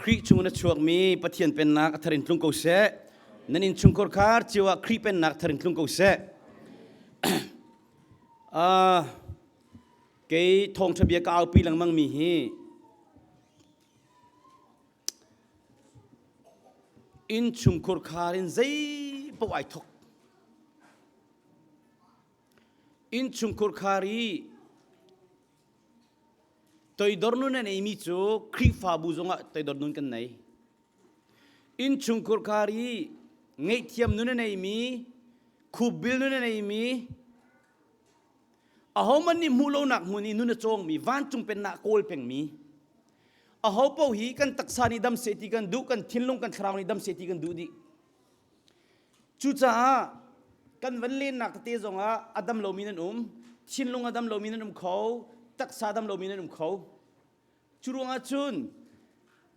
Khrih chung in a chuakmi Pathian pennak a thar in tlung ko seh. Nan innchungkhar khar cio ah Khrih pennak thar in tlung ko seh. Uh, kei thawngṭha bia ka aupi lengmang mi hi innchungkhur khar in zei paoh ai thok. Innchungkhur khar i Toidor nun a neimi cu Khrihfabu zongah toidor nun kan nei. Innchungkhur khar i ngaihthiam nun a neimi, khupbil nun a neimi, ahohmanh nih hmuh lonak hmun i nun a cawngmi, vancung pennak kawl pengmi, aho paoh hi kan taksa nih dam seh ti kan duh, kan thinlung, kan thlarau nih dam seh ti kan duh dih. Cucaah kan van lennak tete zongah a dam lomi nan um, thinlung a dam lomi nan um kho, taksa a dam lomi nan um kho. Cu ruangah cun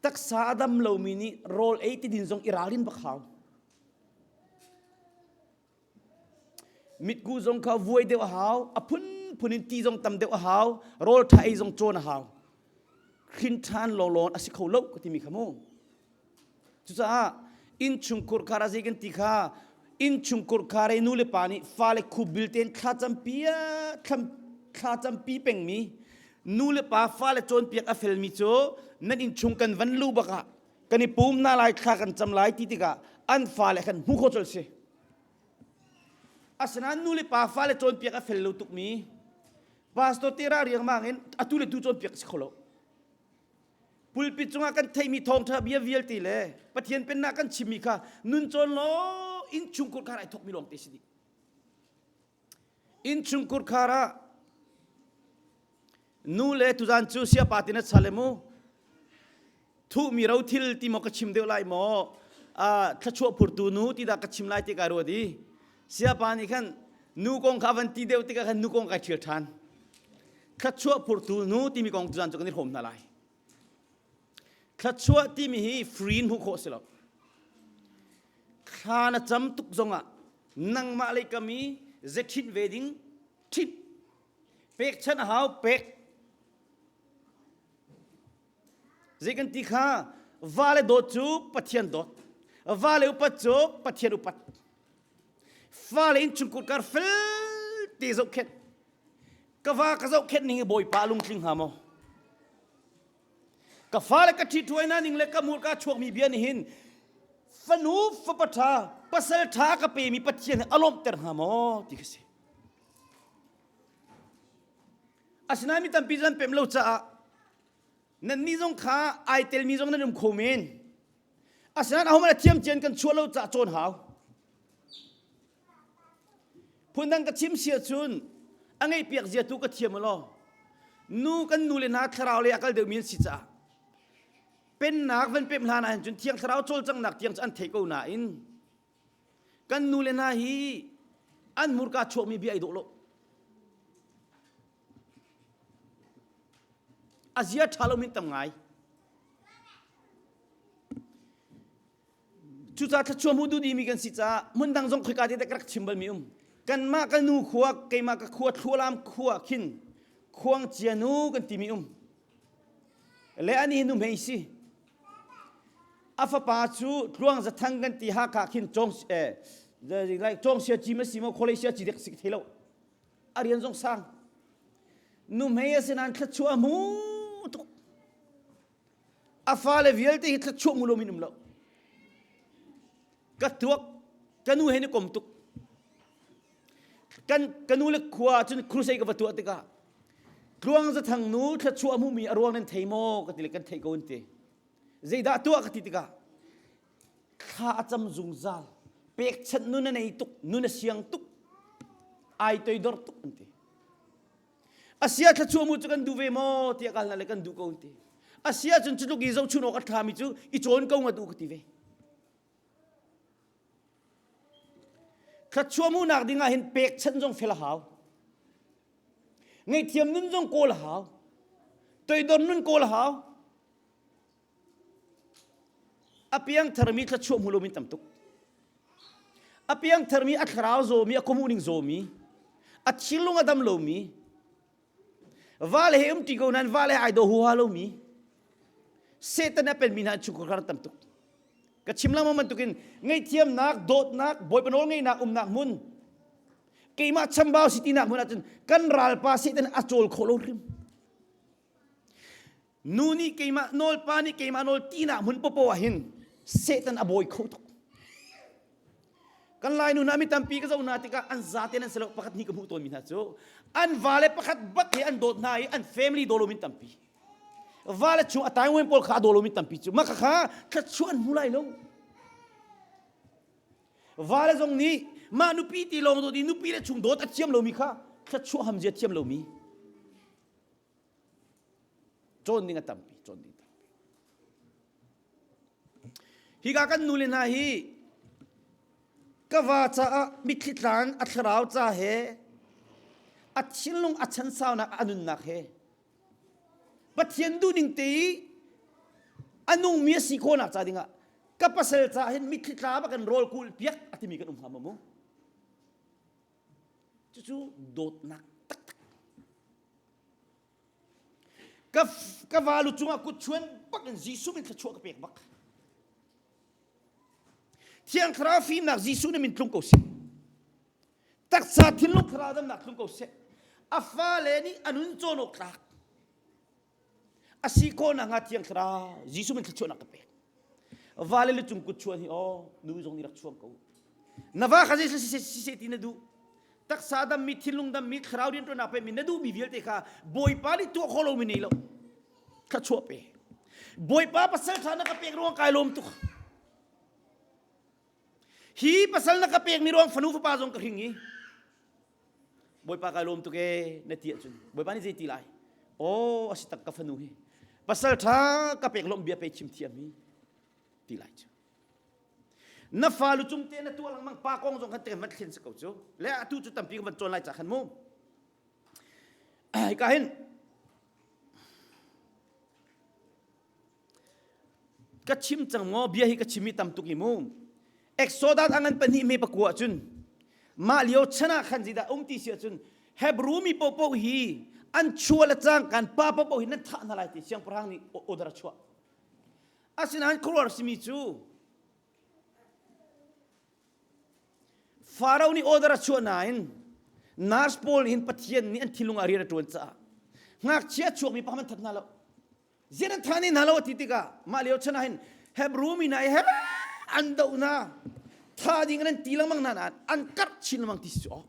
taksa a dam lomi nih rawl ei ti din zong i ralrin bak hau. Mitku zong kha vuai deuh a hau, a phunphun in ti zong tam deuh a hau, rawl ṭha ei zong cawn a hau. Hrin ṭhan lawlawn a si kho lo ka timi kha mu. Cucaah innchungkhur khar a zei kan ti kha innchungkhur khar i nu le pa nih fale khupbil tein thlacampi thlacampi pengmi nu le pa fale cawnpiak a felmi cu nan innchung kan van lu bak ah kan i pum na lai thla kan cam lai ti tikah an fale khan hmu kho colh si. Asinain nu le pa fale cawnpiak a fel lo tukmi pastor te ra riangmang in atu le tu cawnpiak si kho lo. Pulpit cungah kan theihmi thawngṭha bia vialte le Pathian pennak kan chimmi kha nun cawn law innchungkhur khar ai thawkmi lawng te si dih. Innchungkhur khar ah nu le tuzan cu siapa tin a chal mu thuhmi rothil ti maw ka chim deuh lai maw thluachuah phurtu nu ti dah ka chim lai ti kai ruat i siapa nih khan nu kong kha van ti deuh tikah khan nu kong kai ṭhial ṭhan Thluachuah phurtu nu timi kong tuzan cu kan i hrawm hna lai. Thluachuah timi hi free in hmuh khawh si lo. Thla na cam tuk zongah nangmah lei kam i ze ṭhit ve ding ṭhit pekchanh a hau pek zei kan ti kha va le dawt cu Pathian dawt va le upat cu Pathian upat fale innchungkhur kar fel te zohkhenh ka va ka zohkhenh ning hi bawipa lungtling hnga maw ka fale ka ṭhithuai na ning le ka hmurka chuakmi bia nih hin fanu fapa ṭha pasal ṭha ka pemi Pathian hi a lawmhter hnga maw ti ka si asinain mi tampi zan pem lo caah nannih zong kha ai telmi zong nan um kho men asinain ahohmanh a thiam cian kan chuah lo caah cawn hau Phundang ka chim si ahcun a ngeihpiak zia tu ka thiam law nu kan nu le hna thlarau lei a kal deuhmi an si caah pennak van pemh hlan ahhin cun thiang thlarau cawlcanghnak tiang cu an thei ko nain kan nu le hna hi an hmurka chuakmi bia ai dawh lo a zia ṭha lo min tam ngai Cucaah thluachuah hmu duh dihmi kan si caah hmundang zong khoika te ka rak chim balmi um. Kanmah ka nu khua, keimah ka khua Thlualam khua khin khuangcia nu kan timi um. Le ani hi nu hmei si. A fapa cu Tluang Zathang kan ti Hakha khin cawng eh cawng sia ci ma si maw kholei sia ci dek si thei lo. A rian zong sang. Nu hmei a si nain thluachuah hmu tuk. A fale vialte hi thluachuah mu lomi um lo. Ka tuak ka nu he ni kom tuk. Kan ka nu le khua cun crusade ka va tuah tikah Tluang Zathang nu thluachuah hmumi a ruang nan thei maw ka ti le kan thei ko an ti. Zeidah tuah ka ti tikah thla a cam zungzal pekchanh nun a nei tuk nun a siang tuk ai toidor tuk an ti. Asia thluachuah mu cu kan duh ve maw tiah kal hna le kan duh ko an ti. Asia cun cu tluk i zohchun awk a ṭhami cu i cawn ko ngat u ka ti ve. Thluachuah hmuhnak ding ah hin pekchanh zong fel a hau. Ngaihthiam nun zong kawl a hau. Toidor nun kawl a hau. A piangtharmi thluachuah hmu lomi tam tuk. A piangtharmi a thlarau zawmi a khuamuh zawmi a thinlung a dam lomi vale he um ṭi ko nain vale ai daw huha lomi. Satan a penmi hna chungkhar tam tuk. Ka chim lengmang bantukin ngaihthiamnak, dawtnak, Bawipa nawl ngeihnak umnak hmun keimah chambau si tinak hmun ahcun kan ralpa Satan a cawl khawh lo hrim. Nu nih keimah nawl, pa nih keimah nawl tinak hmun popo ah hin Satan a bawi kho tuk. Kan Lai nu hna mi tampi ka zoh hna tikah an zate nan si lo pakhat hnih ka hmuh tawnmi hna cu an vale pakhat bak he an dawt hna i an family daw lomi tampi. Vale chung a taingwen pawl kha a daw lomi tampi cu mah kha thluachuah an hmu lai lo. Vale zong nih mah nupi ti lawng dawt i nupi le chung dawt a thiam lomi kha thluachuah hamzia thiam lomi. Cawn ding a tampi, cawn ding tampi. Hika kan nu le hna hi ka va caah mitthli tlang a thlarau ca he a thinlung a chansaunak a nunnak he Pathian duhning te i a nungmi a si khawhnak ca dingah ka pasal caah hin mitthli tla bak in rawl kulh piak a timi kan um hnga maw mu? Cucu dawtnak taktak. Ka, ka valu cungah kut chuan bak in Jesuh min thluachuah ka pek bak. Thiang Thlarau fimnak Jesuh na min tlung ko seh. Taksa thinlung thlarau damnak tlung ko seh. A fale nih a nun cawn awk tlak. A si khawh nakhnga Thiang Thlarau Jesuh min thluachuahnak ka pek. Vale lu cung kut chuan hi aw nu zong nih rak chuang ko. Na va kha zei siseh siseh ti na duh. Taksa dammi, thinlung dammi, thlarau rianṭuannak pemi na duhmi vialte kha Bawipa nih tuah khawh lomi nei lo. Thluachuah pe. Bawipa pasal ṭha na ka pek ruang kai lawm tuk. Hi pasal na ka pekmi ruang fanu fapa zong ka hring i Bawipa kai lawm tuk ee na ti ahcun Bawipa nih zei ti lai? Aw a si tak ka fanu hi pasal ṭha ka pek lawmh bia pe chim thiam hi ti lai cu. Na falu cung te na tuah lengmang pa kong zong khan te van thlen si ko cu. Le atu cu tampi ka van cawn lai ca khan mu. Hika hin ka chim cang maw bia hi ka chim i tam tuk i mu Exodus a ngan pahnih me pakua cun mah lio chan ah khan zeidah um ti si ahcun Hebrew mi popo hi an chua le cang kan pa popo hi nan thah hna lai ti siangpahrang nih order a chuah asinain khuaruahhar simi cu Pharaoh nih order a chuah nain nurse pawl nih hin Pathian nih an thinlung ah rian a ṭuan caah ngakchia chuakmi pakhat an that hna lo Zian an tha ne hna lo ti tikah mah lio chan ah hin Hebrew mi hna he an doh hna tha ding in an ti lengmang hna nain an karh chin lengmang ti si awk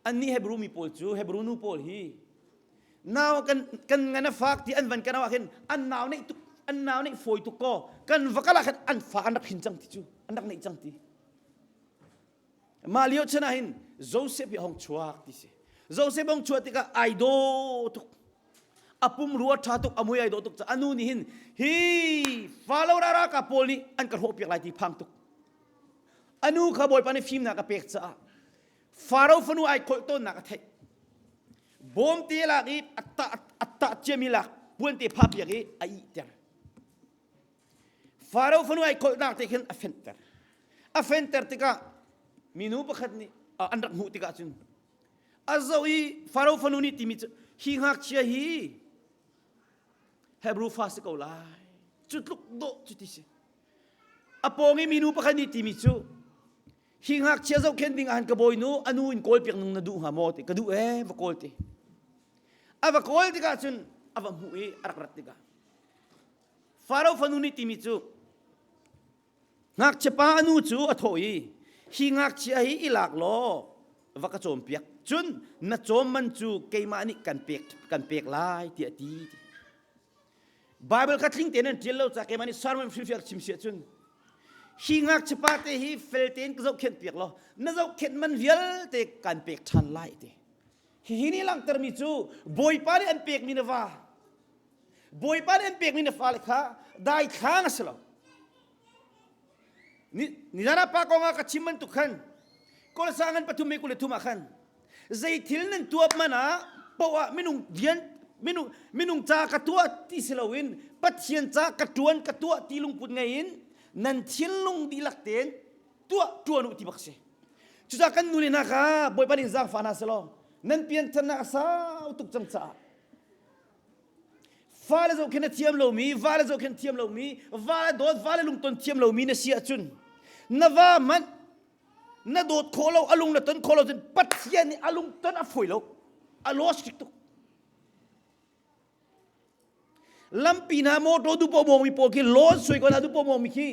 annih Hebrew mi pawl cu Hebrew nu pawl hi nau kan kan ngan a fak ti an van kan ah khin an nau neih tuk an nau neih fawi tuk ko kan va kal ah khan an fa an rak hin cang ti cu an rak neih cang ti Mah lio chan ah hin Joseph hi a hung chuak ti si. Joseph hung chuah tikah ai dawh tuk. A pumrua ṭha tuk, a mui ai dawh tuk. A nu nih hin hi Falo ralkap pawl nih an ka hrawhpiak lai ti phang tuk. A nu kha Bawipa nih fimnak a pek caah Faro fanu ai kholh tawnnak a theih. Bawmte lak i a tah a tah ciami lak puante phahpiak i a ihter. Faro fanu ai kholhnak te khin a fenhter. A fenhter tikah minu pakhat nih an rak hmuh tikah cun a zoh i Faro fanu nih timi cu hi ngakchia hi Hebrew fa si ko lai. Cu tluk dawh cu ti si. A pawng i minu pakhat nih timi cu hi ngakchia zohkhenh ding ah han ka bawinu a nu in kawl piak nung na duh hnga maw ti ka duh ee va kawl ti. A va kawl tikah cun a va hmuh i a rak rat tikah Faro fanu nih timi cu ngakchia pa a nu cu a thawh i hi ngakchia hi i lak law va ka cawmpiak cun na cawm man cu keimah nih kan pek kan pek lai tiah a ti. Bible kha tling tein an ṭial lo ca keimah nih sermon hrilhfiah chim si ahcun hi ngakchia pa te hi fel tein ka zohkhenh piak law na zohkhenh man vialte kan pek ṭhan lai ti. Hihi nih langhtermi cu Bawipa nih an pekmi na va Bawipa nih an pekmi na fale kha daithlang a si lo. Nizan ah pa kong ah ka chim bantuk khan Kolsa ngan pathum me kule thum ah khan zei thil nan tuah man ah poah minung rian minung minung ca ka tuah ti si loin Pathian ca ka tuan ka tuah ti lungput ngei in nan thinlung dihlak tein tuah tuan u ti bak si. Cucaah kan nu le hna kha Bawipa nih zaangfah hna selaw nan piantharnak a sau tuk cang caah. Fale zohkhenh a thiam lomi, vale zohkhenh thiam lomi, vale dawt, vale lungton thiam lomi na si ahcun na va hmanh na dawt khawh lo, a lung na ton khawh lo cun Pathian nih a lungton a fawi lo. A lost tuk. Lampi hna motor du po mawngmi pawl khi lawn sui ko hna du po mawngmi khi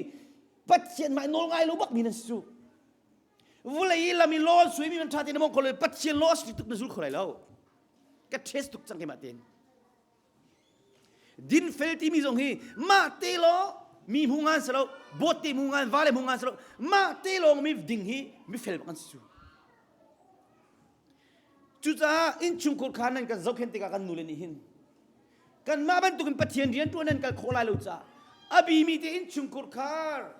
Pathian mah nawl ngai lo bak mi nan si cu. Vulei i lam i lawn sui mi man ṭha tein na mawng kho lo Pathian law a tuk na zul kho lai lo. Ka test tuk cang keimah tein. Dinfel timi zong hi mah te law mi hmu ngan si lo, bawt te hmu ngan, vale hmu ngan si lo, mah te lawng mi ding hi mifel bak an si cu. Cucaah innchungkhur kha nan kan zohkhenh tikah kan nule nih hin kanmah bantukin Pathian rian ṭuan nan kal khawh lai lo caah a bimi te innchungkhur khar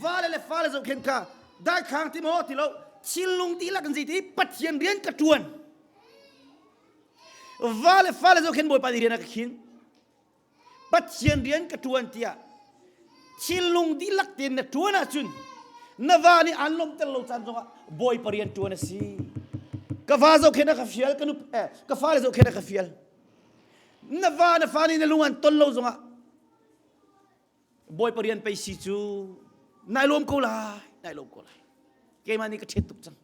vale le fale zohkhenh kha daithlang ti maw ti lo thinlung dihlak in zeiti Pathian rian ka ṭuan va le fale zohkhenh Bawipa nih rian a ka khin Pathian rian ka ṭuan tiah thinlung dihlak tein na ṭuan ahcun na va nih aan lawmhter lo caan zongah Bawipa rian ṭuan a si. Ka va zohkhenh a ka fial, ka nup, eh, ka fale zohkhenh a ka fial. Na va na fa nih na lung an ton lo zongah Bawipa rian pei si cu nai lawm ko lai, nai lawm ko lai. Keimah nih ka ṭhet tuk cang.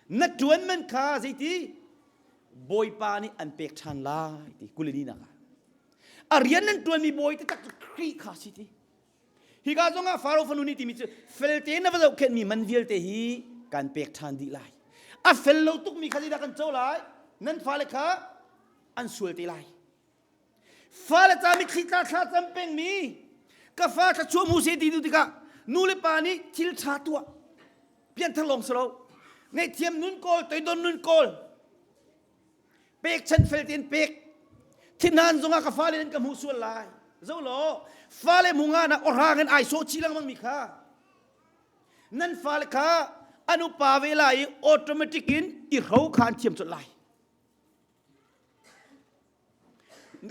Na ṭuan man kha zeiti Bawipa nih an pek ṭhan lai ti kulini nak ah. A rian nan ṭuanmi bawi taktak cu Khrih kha si ti. Hika zongah Faro fanu nih timi cu felte na va zohkhenhmi man vialte hi kan pek ṭhan dih lai. A fel lo tukmi kha zeidah kan co lai? Nan fale kha an sual te lai. Fale ca mitthli tla thla cam pengmi ka fa thluachuah hmu seh ti duh tikah nu le pa nih thil ṭha tuah pianthar lawng si lo ngaihthiam nun kawl toidon nun kawl pekchanh fel tein pek thinhan zongah ka fale nan ka hmuh sual lai zo law fale hmunga na orang in ai sawh chi lengmang mi kha nan fale kha an upa ve lai i automatic in i hro kha an thiam colh lai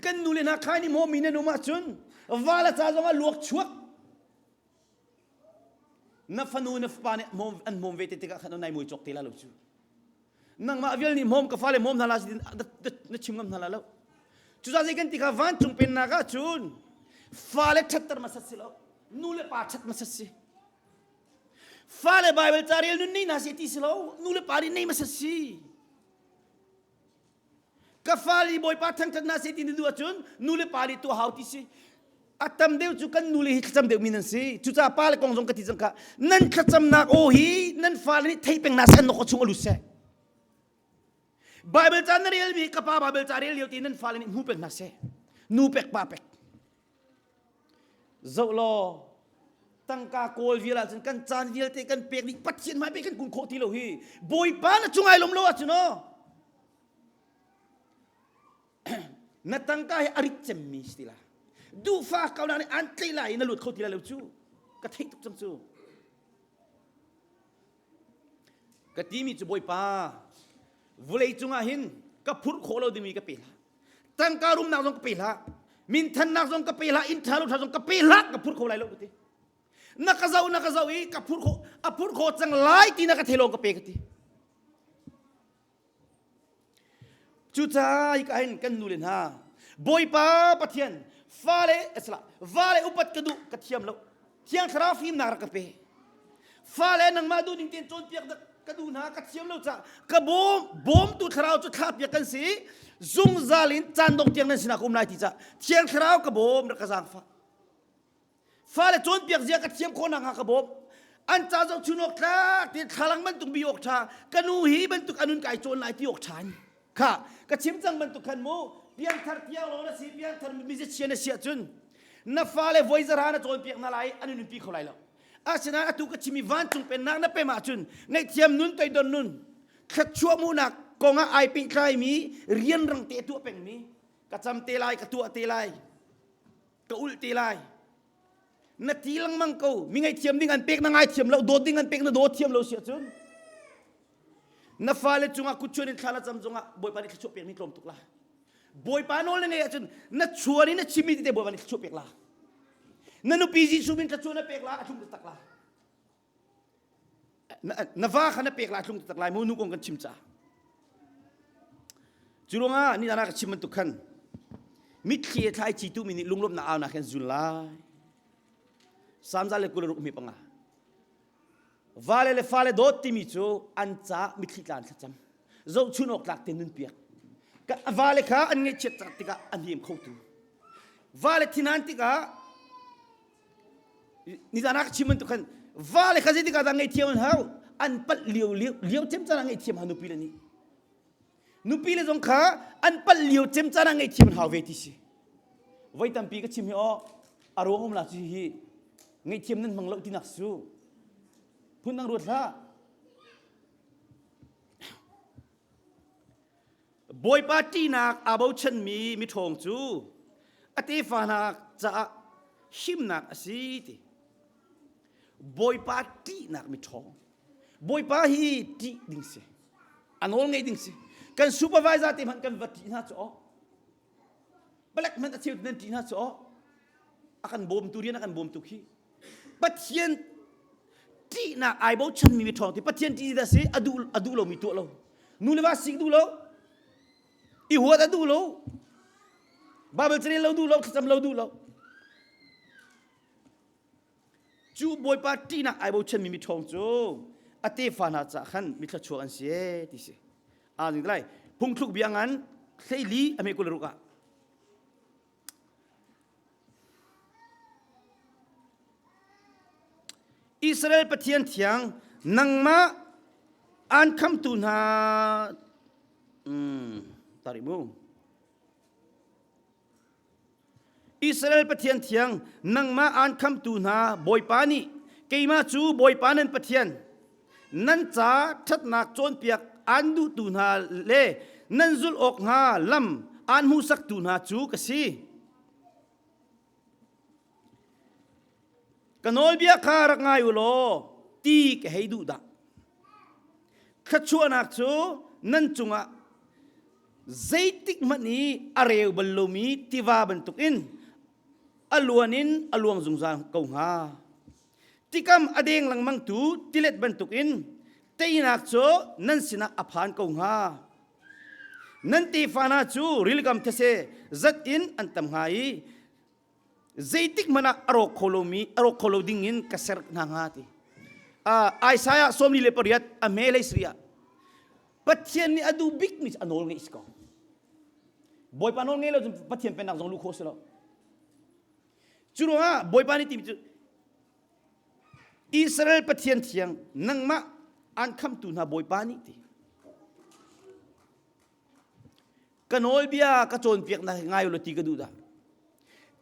Kan nu le hna khai nih maw mi nan um ahcun va le ca zongah luak chuak na fanu na fapa nih an hmawm ve te tikah khan nai mui cawk te la lo cu nangmah vial nih hmawm ka fale hmawm hna la na chim ngam hna la lo cucaah zei kan ti kha vancung pennak ah cun fale ṭhatter hmasat si lo nu le pa ṭhat hmasat si fale Bible ca rel nun nei hna seh ti si lo nu le pa nih nei hmasat si Ka fale Bawipa thangṭhat hna seh ti na duh ahcun nu le pa nih tuah hau ti si. A tam deuh cu kan nule hi thlacam deuhmi nan si. Cucaah pa le kong zong ka ti cang kha. Nan thlacamnak aw hi nan fale nih thei peng hna seh an nok chung a lut seh. Bible ca na relmi ka pa Bible ca rel lio ti nan fale nih hmu peng hna seh. Nu pek pa pek. Zoh law tangka kawl vial ahcun kan caan vialte kan pek dih Pathian hmai pek kan kun khawh ti lo hi Bawipa na cung ai lawm lo ahcun aw na tangka hi a rit cemmi si ti la duhfa ko na nih an tlaih lai i na lut kho ti lai lo cu ka theih tuk cang cu ka timi cu Bawipa vulei cungah hin ka phurh khawh lo dingmi ka pe hlah tangka rumnak zong ka pe hlah minthannak zong ka pe hlah inn ṭha lo ṭha zong ka pe hlah ka phur kho lai lo ka ti na ka zoh na ka zoh i ka phur khawh a phur khawh cang lai ti na ka thei lo ka pe ka ti cucaah hika hin kan nu le hna Bawipa Pathian fale asala vale upat ka duh ka thiam lo Thiang Thlarau fimnak rak ka pe. Fale nangmah duh ning tein cawnpiak ka duh hna ka thiam lo caah ka bawm bawmtu thlarau cu thlahpiak kan si zungzal in caan dong tiang nan sinah ka um lai ti caah Thiang Thlarau ka bawm rak ka zaangfah. Fale cawnpiak zia ka thiam khawh nakhnga ka bawm. An ca zohchun awk tlak ti thlalang bantuk bi awk ṭha ka nu hi bantuk anun kai cawn lai ti awk ṭha in kha ka chim cang bantuk khan mu piangthar tiang lawng na si piangthar musician na si ahcun na fale voi zara na cawnpiak hna lai an nunpi kho lai lo asinain atu ka chimi vancung pennak na pem ahcun ngaihthiam nun toidon nun thluachuah munak kong ah ai pehtlaimi rianrang te tuah pengmi ka cam te lai ka tuah te lai ka ulh te lai na ti lengmang ko mi ngaihthiam ding an pek na ngaithiam lo dawt ding an pek na dawt thiam lo si ahcun Na fale cungah kutchuan in thla na cam zongah Bawipa nih thluachuah pek mi tlawm tuk la. Bawipa nawl na ngeih ahcun na chuan in na chimmi tete Bawipa nih thluachuah pek la. Na nupi Jesuh min thluachuah na pek la a thlung taktak la. Na, na va kha na pek la a thlung taktak lai mu nu kong kan chim ca. Cu ruangah ni dana ka chim bantuk khan mitthli he thlaici tuhmi nih lunglawmhnak aunak he an zul lai. Samza le 26 mi panga. Vale le fale dawt timi cu an ca mitthli tla an thlacam. Zohchun awk tlak te nun piak. Vale kha an ngaihchiat tikah a hnem khotu. Vale thinan tikah nizan ah ka chim bantuk khan vale kha zeitik ah dah ngaihthiam an hau an palh lio lio lio cem caan ah ngaihthiam hau nupi le nih nupi le zong kha an palh lio cem caan ah ngaihthiam an hau ve ti si voi tampi ka chim hi aw a ruang um la cu hi ngaihthiam nan hmang lo tinak su phun dang ruat hlah Bawipa ṭihnak aa bochanmi miṭhawng cu a tefa hna caah himnak a si ti. Bawipa ṭihnak miṭhawng. Bawipa hi ṭih ding si. A nawl ngei ding si. Kan supervisor te hmanh kan va ṭih hna cu aw. Palek hmanh a cheu nan ṭih hna cu aw. A kan bawmtu rian a kan bawmtu khi. Pathian ṭihnak ai bochanmi mi ṭhawng ti Pathian ṭih dah si a duh a duh lomi tuah lo nu le va sik duh lo i huat a duh lo Bible carel lo duh lo thlacam lo duh lo cu Bawipa ṭihnak ai bochanmi mi ṭhawng cu a tefa hna caah khan mi thluachuak an si e ti si a ning lai phungthluk bia ngan hleili a me kul ruk ah Israel Pathian thiang nangmah aan khamtu hna mm, tari mu Israel Pathian thiang nangmah aan khamtu hna Bawipa nih keimah cu Bawipa nan Pathian nan ca ṭhatnak cawnpiak aan duhtu hna le nan zulh awk hnga lam aan hmuhsaktu hna cu ka si. Ka nawlbia kha rak ngai u law ti ka hei duh dah. Thluachuahnak cu nan cungah zeitik hmanh i a reu bal lomi tiva bantukin a luan in a luang zungzal ko hnga. Tikam a deng lengmangtu tilet bantukin teinak cu nan sinah a phan ko hnga. Nan tefa hna cu rilikam these zat in an tam hnga i zeitik hmanh ah a rawk kho lomi a rawk kho lo ding in ka ser hna hnga ti. Uh, Isaiah 48 a hme lei sri ah Pathian nih a duh bikmi cu a nawl ngeih si ko. Bawipa nawl ngei lo cun Pathian pennak zong luh khawh si lo. Cu ruangah Bawipa nih timi cu Israel Pathian thiang nangmah aan khamtu hna Bawipa nih ti. Ka nawlbia ka cawnpiaknak hi ngai ulaw ti ka duh dah.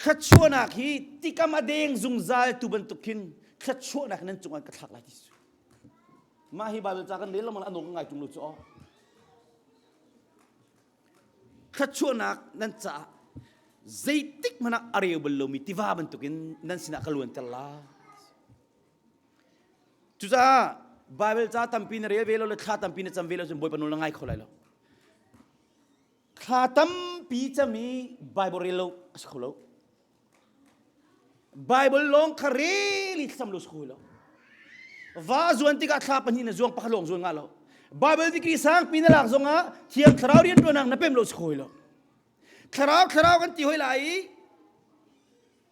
Thluachuahnak hi tikam a deng zungzal tu bantuk khin thluachuahnak nan cungah ka thlak lai ti su. Mah hi Bible ca kan rel lengmang a nawl ka ngai ṭung lo cu aw. Thluachuahnak nan caah zeitik hmanh ah a reu bal lomi tiva bantukin nan sinah ka luanter lai. Cucaah Bible ca tampi na rel ve lo le thla tampi na cam ve lo cun Bawipa nawl na ngai kho lai lo. Thla tampi cam i Bible rel lo a si kho lo. Bible lawng kha rel i thlacam lo si kho lo. Va zuan tikah thla pahnih na zuang pakhat lawng zuan nga lo. Bible degree sangpi na lak zongah thiang thlarau rianṭuannak na pem lo si kho lo. Thlarau thlarau kan ti hoi lai i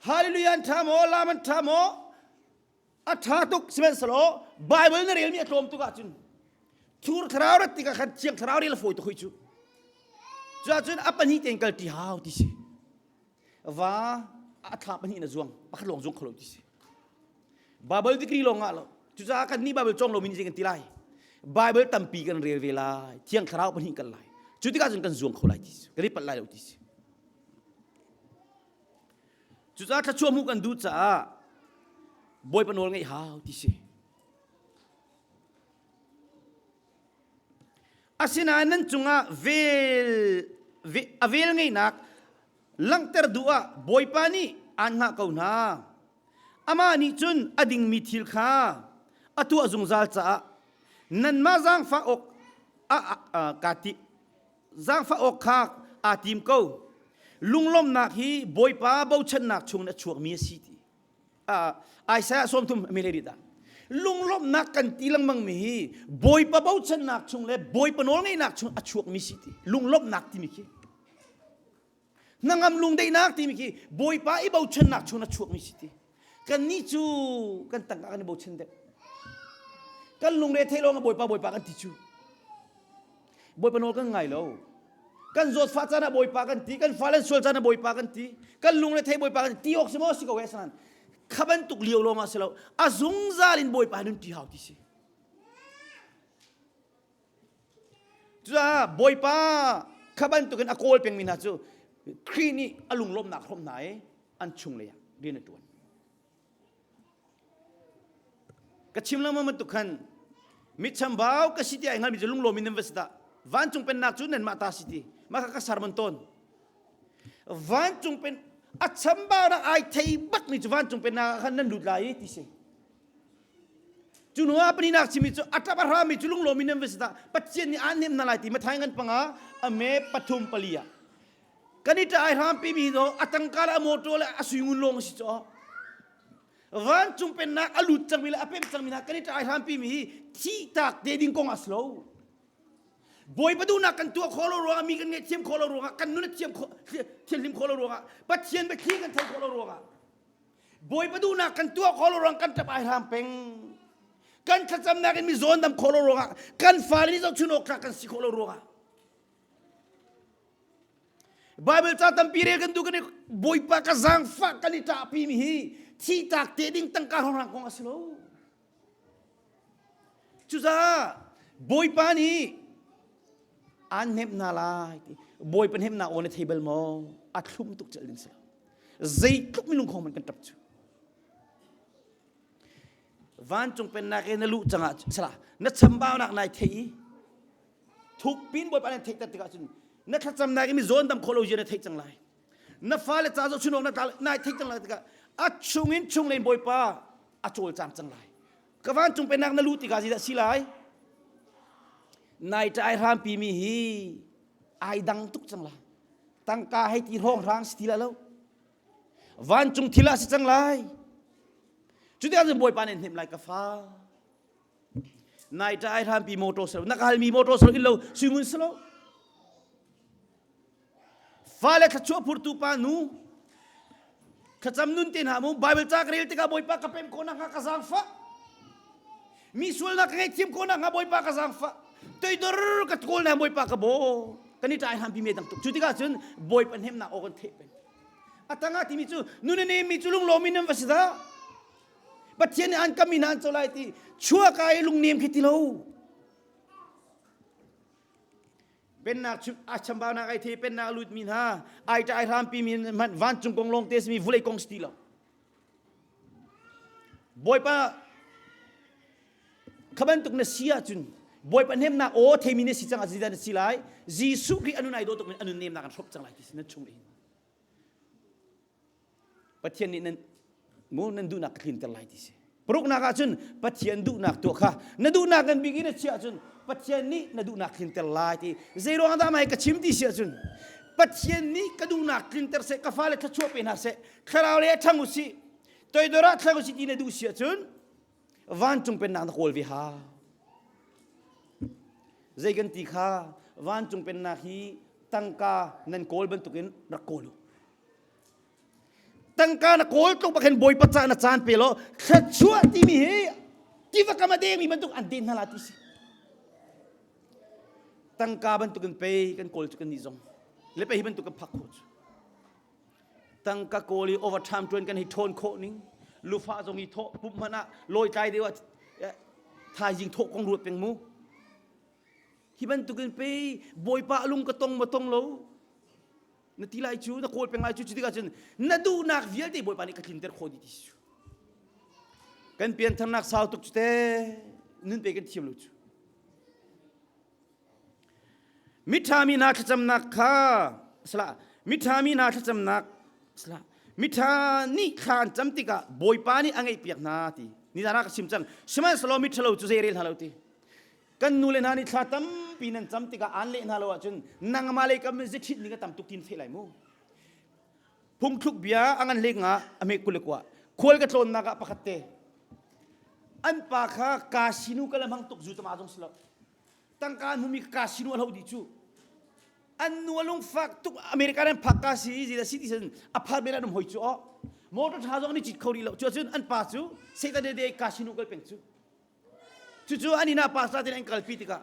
Hallelujah an ṭha maw lam an ṭha maw a ṭha tuk sihmanhsehlaw Bible na relmi a tlawm tuk ahcun thur thlarau rat tikah khan thiang thlarau rel a fawi tuk hoi cu. Cuahcun a pahnih tein kal ṭi hau ti si. Va a thla pahnih na zuang pakhat lawng zuang kho lo ti si Bible degree lawng ngah lo cucaah kan nih Bible cawng lo mi nih kan ti lai Bible tampi kan rel ve lai thiang thlarau pahnih kan lai cu tikah cun kan zuang kho lai ti si kan i palh lai lo ti si cucaah thluachuah hmuh kan duh caah Bawipa nawl ngeih hau ti si Asinain nan cungah vel, a vel ngeihnak langhter duh ah Bawipa nih aan hngah ko hna. Amah nih cun a dingmi thil kha a tuah zungzal caah nanmah zaangfah awk a, a, kaa ti zaangfah awk kha aa tim ko. Lunglawmhnak hi Bawipa bochannak chungin a chuakmi a si ti. Isaiah 30 a mele dah. Lunglawmhnak kan ti lengmang mi hi Bawipa bochannak chung le Bawipa nawlngeihnak chung a chuakmi si ti. Lunglawmhnak timi khi. Hnangam lungdaihnak timi khi Bawipa i bochannak chung a chuakmi si ti. Kannih cu kan tangka kan i bochan deuh. Kan lungre thei lawng ah Bawipa Bawipa kan ti cu. Bawipa nawl kan ngai lo. Kan zawtfah caan ah Bawipa kan ti, kan fale sual caan ah Bawipa kan ti, kan lungre thei Bawipa kan ti, ti awk si maw si ko eh sanan. Kha bantuk lio lawng ah si lo, a zungzal in Bawipa nun ti hau ti si. Cucaah Bawipa kha bantukin a kawl pengmi hna cu Khrih nih a lunglawmhnak hrawmh hna i an chunglei ah rian a ṭuan. Ka chim lengmang bantuk khan mitchambau ka si tiah i hngalmi cu lunglawm in nan va si dah. Vancung pennak cu nanmah ta si ti. Mah kha ka sermon tawn. Vancung pen a chambaunak ai thei bakmi cu vancung pennak ah khan nan lut lai i ti si. Cu hnu ah paninak chimi cu a ṭap a hrami cu lunglawm in nan va si dah. Pathian nih aan hnem hna lai ti Matthai ngan panga a me pathum pali ah. Kan i ṭah ai hrampi mi hi a tangka le a motor le a suingun lawng a si cu. Vancung pennak a lut cangmi le a pem cangmi hna kan i ṭah ai hrampi mi hi thihtak te ding kong a si lo. Bawipa duhnak kan tuah khawh lo ruangah mi kan ngaihthiam khawh lo ruangah kan nun a thiam khawh thianhlim khawh lo ruangah Pathian biathli kan theih khawh lo ruangah Bawipa duhnak kan tuah khawh lo ruang kan ṭap ai hram peng. Kan thlacamnak in mi zawn dam khawh lo ruangah kan fale nih zohchun awk tlak kan si khawh lo ruangah Bible ca tampi rel kan duh kan i Bawipa ka zaangfah kan i ṭahpi mi hi thihtak te ding tangka hrongrang kong a si lo. Cucaah Bawipa nih aan hnemh hna lai ti. Bawipa hnemhnak aw na thei bal maw? A thlum tuk celh ding si lo. Zeitluk minung khong man kan ṭap cu. Vancung pennak i na luh cangah sala na chambaunak nai thei i thuk pin Bawipa nan theih tikah cun na thlacamnak i mi zawn dam khawh lo zia na theih cang lai. Na fale ca zoh chunawk na nai theih cang lai tikah a chungin chunglein Bawipa a cawlcang cang lai. Ka vancung pennak na luh tikah zeidah si lai? Nai ṭai hrampi mi hi ai dang tuk cang lai. Tangka hei ti hrawng hrang si ti la lo. Vancung thil ah si cang lai. Cuti ahcun Bawipa nih hnemh lai ka fa. Nai ṭai hrampi motor silo, na ka halmi motor silo in lo suingun silo. Fale thluachuah phurtu pa nu thlacam nun te hna mu Bible ca ka rel tikah Bawipa ka pem khawh nakhnga ka zaangfah. Mi sualnak ka ngaihthiam khawh nakhnga Bawipa ka zaangfah. Toidor ka kawl na Bawipa ka baw. Kan i ṭai hrampi me dang tuk. Cu tikah cun Bawipa hnemnak aw kan theih peng. A tangah timi cu nun a nem mi cu lunglawm in nan va si dah. Pathian nih an kami hna an co lai ti chuaka i lungnem khi ti lo. Pennak a chambaunak ai the pennak a lutmi hna ai ṭa ai hrampi mi hmanh vancung kong lawng te simi vulei kong si ti lo. Bawipa kha bantuk na si ahcun Bawipa hnemnak aw theimi na si cang ah zeidah na si lai Jesuh Khrih a nun ai dawh tuk in a nun nemnak an hrawp cang lai ti si nan chung in Pathian nih nan mu nan duhnak ka tlinter lai ti si. Paruknak ah cun Pathian duhnak tuah kha na duhnak ngan bik in na chiah cun Pathian nih na duhnak tlinter lai ti. Zei ruang dah mai ka chim ti si ahcun Pathian nih ka duhnak tlinter seh ka fale thluachuah pe hna seh thlarau le ṭhang usih toidor ah thlang usih ti na duh si ahcun vancung pennak na kawl ve hau. Zei kan ti kha vancung pennak hi tangka nan kawl bantukin rak kawl u. Tangka na kawl tluk bak hin Bawipa ca na caan pe law thluachuah timi hi tiva kam a dengmi bantuk an den hna la ti si. Tangka bantuk in pei kan kawl cu kan nih zong le pei hi bantuk kan phak khawh cu. Tangka kawl i overtime tuan kan hi ṭhawn khawh ning lufa zong i thawh pumh hmanh ah lawi tlai deuh ah thaizing thawh kong ruat peng mu. Hi bantukin pei Bawipa lung ka tong ma tong lo na ti lai cu na kawl peng lai cu cu tikah cun na duhnak vialte Bawipa nih ka tlinter khawh dih ti si cu kan piantharnak sau tuk cu te nun pe kan thiam lo cu miṭha mi hna thlacamnak kha sala miṭha mi hna thlacamnak sala miṭha nih thla an cam tikah Bawipa nih a ngaihpiak hna ti ni zan ah ka chim cang sihmanhsehlaw miṭhalo cu zei rel hna lo ti Kan nu le hna nih thla tampi nan cam tikah aan leh hna lo ahcun nangmah lei kam in zithit ning a tam tuk tin theih lai mu. Phungthluk bia a ngan hlek nga a hme 21 khual ka tlawnnak ah pakhat te. An pa kha casino kal a hmang tuk zu tama zong si lo. Tangka an hmumi casino a hlo dih cu. An nu a lungfak tuk America an phak ka si zi si ti sin a phar bel an um hoi cu aw. Motor tha zong ni cit kho rih lo. Cu cun an pa cu Satan de casino kal peng cu. Cucu an inn ah pastor ten an kalpi tikah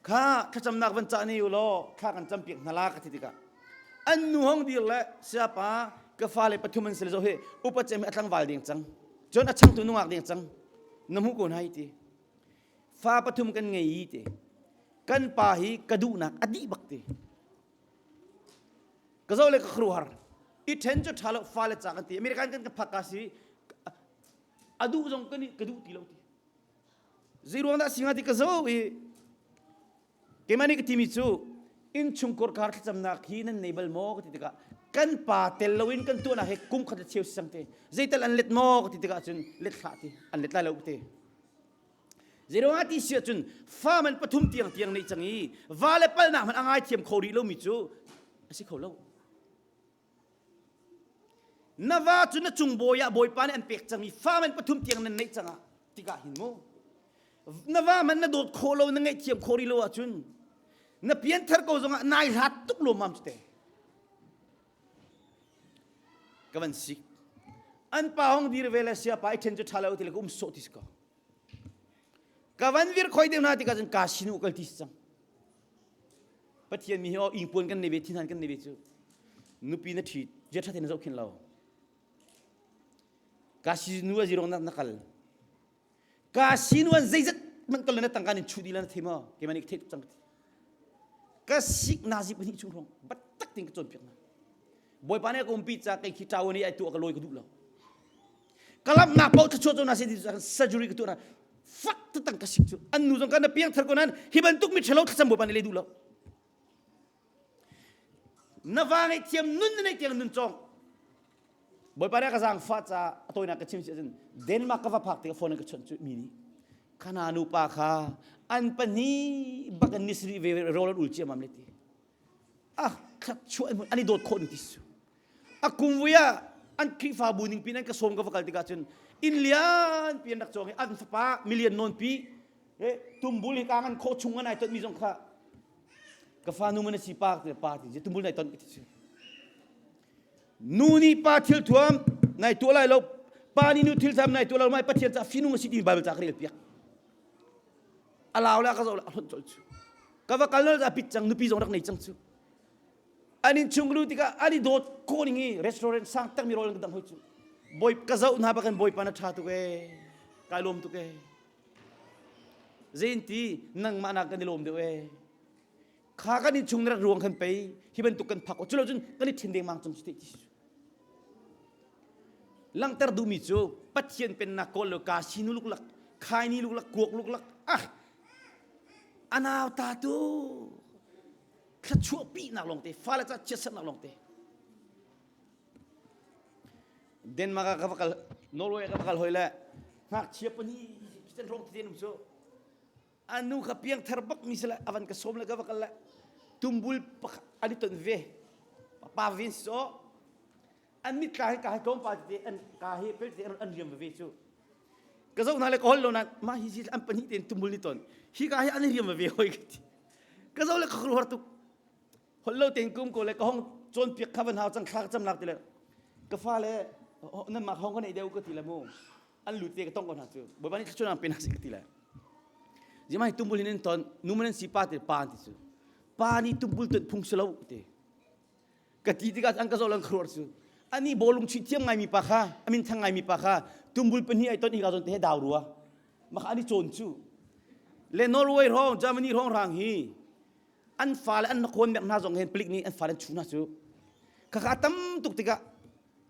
kha thlacamnak van cah ne u law thla kan campiak hna la ka ti tikah an nu hong dir le siapa ka fale pathum an si le zo hi upa cem hi a tlangval ding cang cun a changtu nungak ding cang na hmuh ko hna hi ti fa pathum kan ngei i ti kan pa hi ka duhnak a dih bak ti ka zo le ka khruhar i then cu tha lo fale ca kan ti American kan ka phak ka si a duh zong ka nih ka duh ti lo ti zei ruang dah singa ti ka zo i keimah nih ka timi cu innchungkhar kar thlacamnak hi nan nei bal maw ka ti tikah kan pa tel loin kan tuahnak he kum khat le cheu si cang te zeital an let maw ka ti tikah cun let hlah ti an let lai lo te zeiruangah ti si ahcun fa man pathum tiang tiang nei cang i va le palnak hmanh a ngaithiam kho rih lomi cu a si kho lo Na va cu na cung bawi ah Bawipa nih an pek cang i fa man pathum tiang nan neih cang ah tikah hin mu na va man na dawt khawh lo na ngaihthiam khawh rih lo ahcun na pianthar ko zongah nai hlat tuk lawmmam cu te ka van sik an pa hong dir ve le sia pa i ṭhen cu ṭha lo ti le ka um sawh ti si ko ka van vir khoi deuh hna tikah cun ka sinu kal ti si cang Pathian mi hi aw ingpuan kan nei ve thinhan kan nei ve cu nupi na ṭhi zia ṭha na zohkhin lo ka si nu a zirong na na kal ka si nu an zeizat man kal na tangka nin chu di la na thei maw keimah nih ka theih tuk cang ka sik na zi pahnih chung hrawng battak tin ka cawnpiak na bawipa nih ka umpi ca kei khi ṭawan i ai tuah ka lawi ka duh lo ka lamnak paoh thluachuah cu na si ti surgery ka tuah na fak tatang ka sik cu an nu zong kan na piang thar ko nan hi bantuk mi ṭhalo thlacam bawipa nih le duh lo na va ngei thiam nun na nei tiang nun cawng bawipa nih ka zaangfah ca a tawinak ka chim si ahcun Denmark ka va phak tikah phone in ka chawnh cu mi nih khana nupa kha an pahnih bak in nisri ve rawl an ul ciamam le ti ah chuah an i dawt khawh ning ti su a kum vui ah an Khrihfabu ning pin an ka sawm ka va kal tikah cun inn lian pi an rak cawng i an fapa million nawn pi eh tumbul hi ka ngan khawh chung an ai ton mi zong kha ka fa nu man a si pa ti pa ti tumbul nai ton ti nu nih pa thil thuam nai tuah lai lo pa nih nu thil thuam nai tuah lo mai pathian ca finung a si ti Bible ca ka rel piak alau la ka zo la a hlonh colh cu ka va kal nol a pit cang nupi zong rak nei cang cu an in chung lu tikah an i dawt khawh ning i restaurant sang takmi rawl an ka dang hoi cu bawi ka zoh hna bakin bawipa na ṭha tuk ee kai lawm tuk ee zein ti nangmah nak kan i lawm deuh ee kha kan in chung na rak ruang khan pei hi bantuk kan phak cu lo cun kan i ṭhen dengmang cung ti ti langhter duhmi cu Pathian pennak kawl lo ka sinu luklak khaini luklak kuak luklak ah anau ta tu thluachuah pinak lawngte fale ca chiatserhnak lawngte Denmark ah ka va kal Norway ah ka va kal hoi le ngakchia pahnih sen hrawng tete um cu anu kha piangthar bak mi si le avan ka sawm le ka va kal le tumbul pakhat an i ton ve pa vin si so an mitla hi ka hi tlawmpal tete an ka hi pel tete an riam ve cu ka zoh hna le ka hol lo na mah hi an pahnih tein tumbul ni ton hi ka hi an riam ve hoi ka ti ka zoh le ka khuaruahar tuk holh lo tein kum ko le ka hong cawnpiak kha van hau cang thla ka cam lak ti le ka fa le nan mah hong ka neih deuh ka ti le mu an lut te ka tong ko hna cu bawipa nih thluachuah pe hna sih ka ti le zimai tumbul hin in ton nu man si pa ti pa an ti cu pa nih tumbul tuan phung si lo ti ka ti tikah an ka zoh lang khuaruah cu ani bawlung chuih thiam ngaimi pa kha amin thang ngaimi pa kha tumbul pahnih ai ton hi ka zawn te he dau rua maka ani cawn cu le Norway hrawng Germany hrawng rang hi an fale an khawn mek hna zong hen palik nih an fale an chu hna cu khakha tam tuk tikah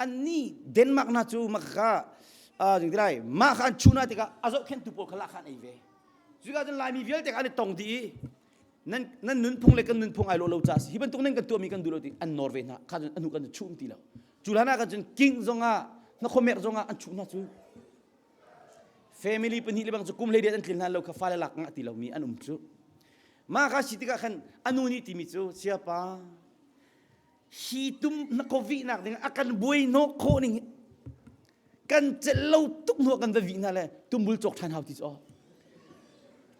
an ni Denmark hna cu maka jing tilai mah kha an chu hna tikah a zohkhentu pawl kha lah kha an ei ve cuka cun Laimi vialte kha an i tong dih i nan nan nunphung le kan nunphung ai lo lo ca si hi bantuk nan kan tuahmi kan duh lo ti an nawr ve hna kha cun anu kan chuh ti lo cu hlan ah kan cun king zongah na khomer zongah an chuh hna cu family pahnih le bang cu kum hlei an tlin hlan lo kha fale lak ngah ti lomi an um cu mah kha si tikah khan anu nih timi cu siapa hi tum na kovih nak ding a kan buai hnawh khawh ning. Kan celh lo tuk hnu kan va vih hna le tumbul cawk ṭhan hau ti cu aw.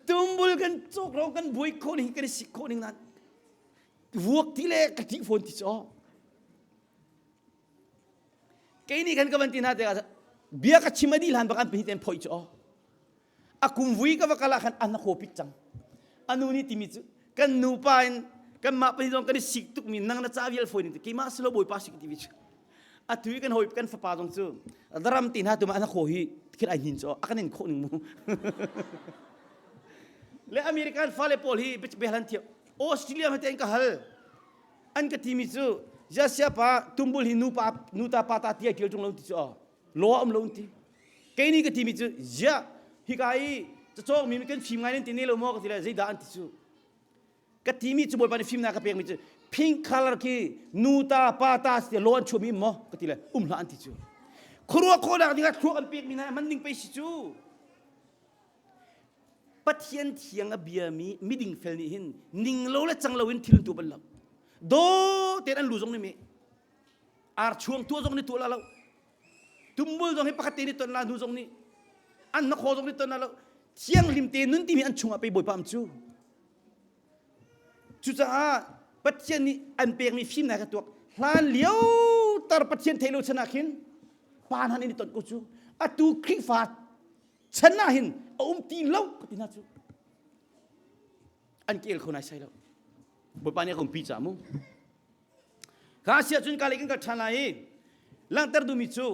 Tumbul kan cawk ro kan buai khawh ning kan i sik khawh ning nan vuak ti le ka ṭih fawn ti cu aw. Kei nih khan ka van ti hna tikah bia ka chim a dih hlan bak an pahnih ten phoih cu aw. A kum vui ka va kal ah khan an haw pit cang. Anu nih timi cu kan nupa in kanmah pahnih zong kan i sik tukmi nang na ca vial fawi ning keimah si lo bawipa sik ti cu. Atu i kan hawi kan fapa zong cu daram ti hna tu ma an khaw hi khil ai hnin cu a kan in khawh ning mu. Le American fale pawl hi behlan thiam Australia ma te ka hal an ka timi cu Jasia pa tumbul hi nu pa nu ta pa ta ti ai tial tung lo ti cu law um lo ti kei nih ka timi cu ziah hika i cacawng mi kan fim ngai nan ti ne lo maw ka ti le zeidah an ti cu ka timi cu bawipa nih fimnak ka pekmi cu pink color khi nu ta pa ta ti law an chuahmi maw ka ti le um hlah an ti cu khuaruah khawhnak dingah thluak an pekmi hna man ding pei si cu Pathian thiang a biami miding fel nih hin ning lo le cang lo in thil an tuah bal lo do tein an lu zong nih mi ar chuang tuah zong nih tuah la lo tumbul zong hi pakhat te nih ton la hnu zong nih an na khaw zong nih ton la lo thianghlim te nun timi an chungah pei bawipa am cu cucaah Pathian nih an pekmi fimnak ka tuak hlan lio tar Pathian thei lo chan ah khin pa hna nih ton ko cu atu Khrihfa chan ah hin a um ti lo ka ti hna cu an kel kho nai sai lo bawipa nih a ka umpi ca mu Kha si ahcun ka lei kan kal ṭhan lai i langhter duhmi cu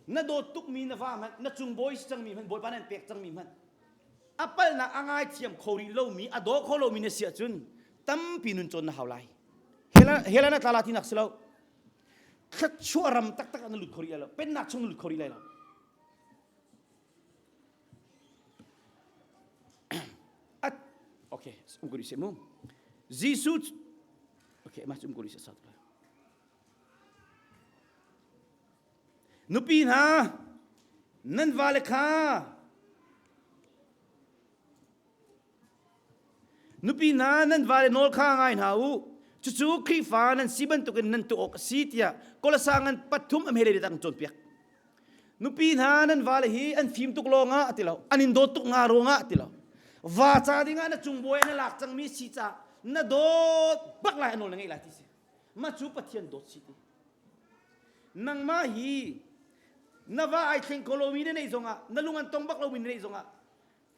na dawt tukmi na va hmanh na cung bawi si cangmi hmanh Bawipa nih an pek cangmi hmanh a palhnak a ngaithiam kho rih lomi a daw kho lomi na si ahcun tampi nun cawn na hau lai. Hell na tla la tinak si lo. Thluachuah ram taktak ah na lut kho rih lai lo. Pennak chung na lut kho rih lai lo. At okay, um ko rih seh mu. Jesuh okay, mah cu um ko rih seh sa tu lai. Nupi hna, nan vale kha Nupi hna nan vale nawl kha ngai hna u. Cucu Khrihfa nan si bantukin nan tuah awk a si tiah Kolasa ngan pathum a hmele dang cawnpiak. Nupi hna nan vale hi an fim tuk lawngah a ti lo, an in dawt tuk nga ruangah a ti lo. Va ca dingah na cung bawi na lak cangmi si ca na dawt bak lai a nawl na ngeih lai ti si. Mah cu Pathian dawt si ti. Nangmah hi na va ai thleng kho lomi na neih zongah na lung an tong bak lomi na neih zongah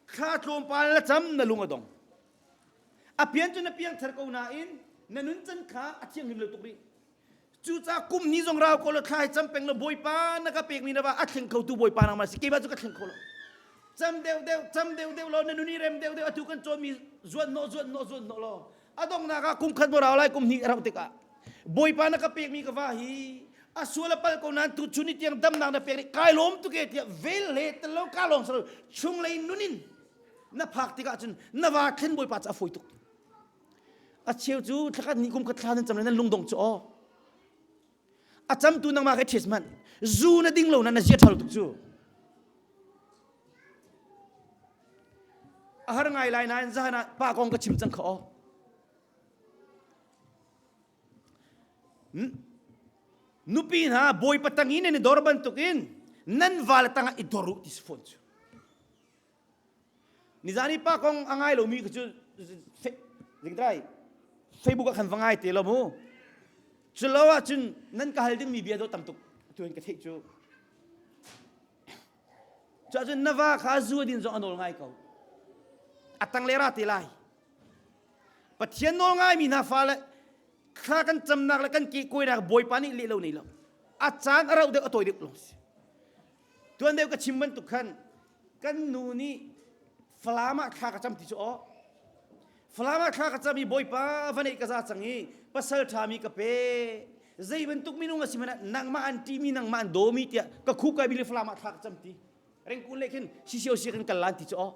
thla tlawmpal na cam na lung a dong a pian cu na piang thar ko nain na nun can kha a thianghlim lo tuk rih cucaah kum ni zong rau ko lo thla hi cam peng lo bawipa na ka pekmi na va a thleng kho tu bawipa nangmah si keimah cu ka thleng kho lo cam deuh deuh cam deuh deuh lo na nun i rem deuh deuh atu kan cawnmi zuan hnawh zuan hnawh zuan hnawh law a donghnak ah kum khat maw rau lai kum hnih rauh tikah bawipa na ka pekmi ka va hi a sual a pal ko nain tu chun tiang damnak na pek nih kai lawm tuk e tiah vel le tel lo ka lawm salo chunglei nun in na phak tikah cun na va thlen bawipa cu a fawi tuk a cheu cu thlakhat ni kum khat thla nan cam le nan lungdong cu aw a camtu nangmah ke ṭhes hmanh zu na ding lo na na zia ṭhalo tuk cu a har ngai lai nain zahan ah pa kong ka chim cang kha aw nupi hna bawipa tang in nan i dor bantukin nan vale tangah i dor u ti si fawn cu Nizan i pa kong a ngai lomi cu zingdrai Facebook ah khan va ngai te lo mu. Cu lo ahcun nan ka hal dingmi bia dawh tam tuk tu in ka theih cu. Cu ahcun na va kha zu a din zong a nawl ngai ko. A tang le ra te lai. Pathian nawl ngaimi hna fale thla kan camnak le kan kehkuainak Bawipa nih leh lo nei lo. A caan a rauh deuh a tawi deuh lawng si. Tuan deuh ka chim bantuk khan kan nu nih Falam ah thla ka cam ti cu aw. Falam ah thla ka cam i Bawipa va neih ka za cang i pasal ṭhami ka pe. Zei bantuk minung a si hmanh ah nangmah an ṭihmi nangmah an dawmi tiah ka khup kai bili Falam ah thla ka cam ti. Rengkun le khin sisio si kan kal lan ti cu aw.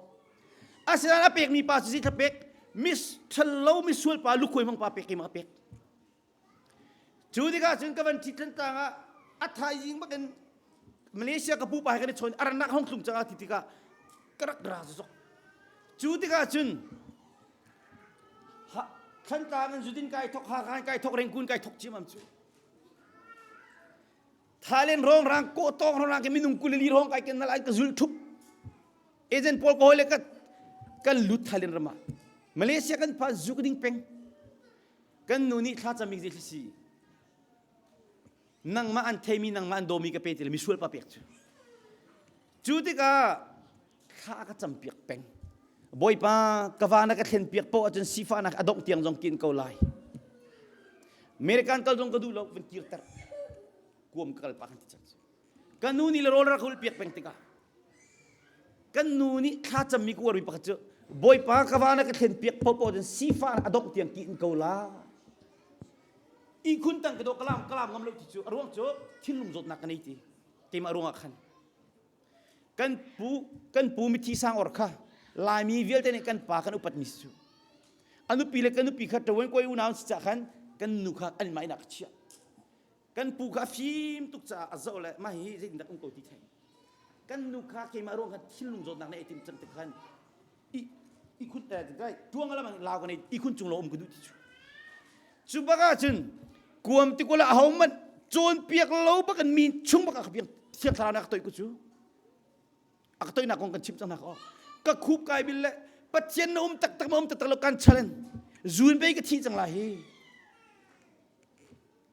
Asinain a pekmi pa cu zei thla pek mis ṭhalo misual pa lukhuai hmang pa pek keimah a pek. Cu tikah cun ka van ṭhit Thantlang ah a thaizing bakin Malaysia ka pupa he kan i chawn a rannak hong tlung cang ah ti tikah ka rak ra zok. Cu tikah cun Thantlang in zudin kai thok Hakha in kai thok Rengkun kai thok ciamam cu. Thailand rong rang ko tong rong rang ke minung kulili rong kai ken nal an ka zul thup. Agent pawl ko le ka kan lut Thailand ram ah. Malaysia kan phan zu ka ding peng. Kan nu nih thla cam ik zei si. Nangmah an theimi nangmah an dawmi ka pe ti le misual pa pek cu. Cu tikah thla ka campiak peng. Bawipa ka va na ka thlen piak poh ahcun sifahnak a dongh tiang zong kin ko lai. American kal zong ka duh lo van kirter. Kuam ka kal pa kan ti cang. Ka nu nih le rawl rak hul piak peng tikah kan nu nih thla cammi ka uarmi pakhat cu Bawipa ka va na ka thlen piak poh poh ahcun sifahnak a dongh tiang kin ko la. Ihkhun tang ka do kalam kalam ngam lo ti cu a ruang cu thinlung zawtnak ka nei ti. Keimah ruangah khan kan pu kan pu mithi sang or kha laimi vialte nih kan pa kan upat mi si cu a nupi le kan nupi kha ṭawen koi unau si cah khan kan nu kha an mah inn ah ka chiah kan pu kha a fim tuk caah a zoh le mah hi zeitindah um ko ti thei kan nu kha keimah ruang khan thinlung zawtnak na ei tim cang tik khan i i khun eh tuang lam lau kan i khun cung lo um ka duh ti cu cu bak ah cun kuam ti kula aho man cawnpiak lo bak in mi chung bak a ka piak thiang thlarau na ka toih ku cu a ka toihnak kong kan chim cang hna ka ka khup kai bil le pathian na um taktak ma um taktak lo kan challenge zun bei ka thi cang lai hi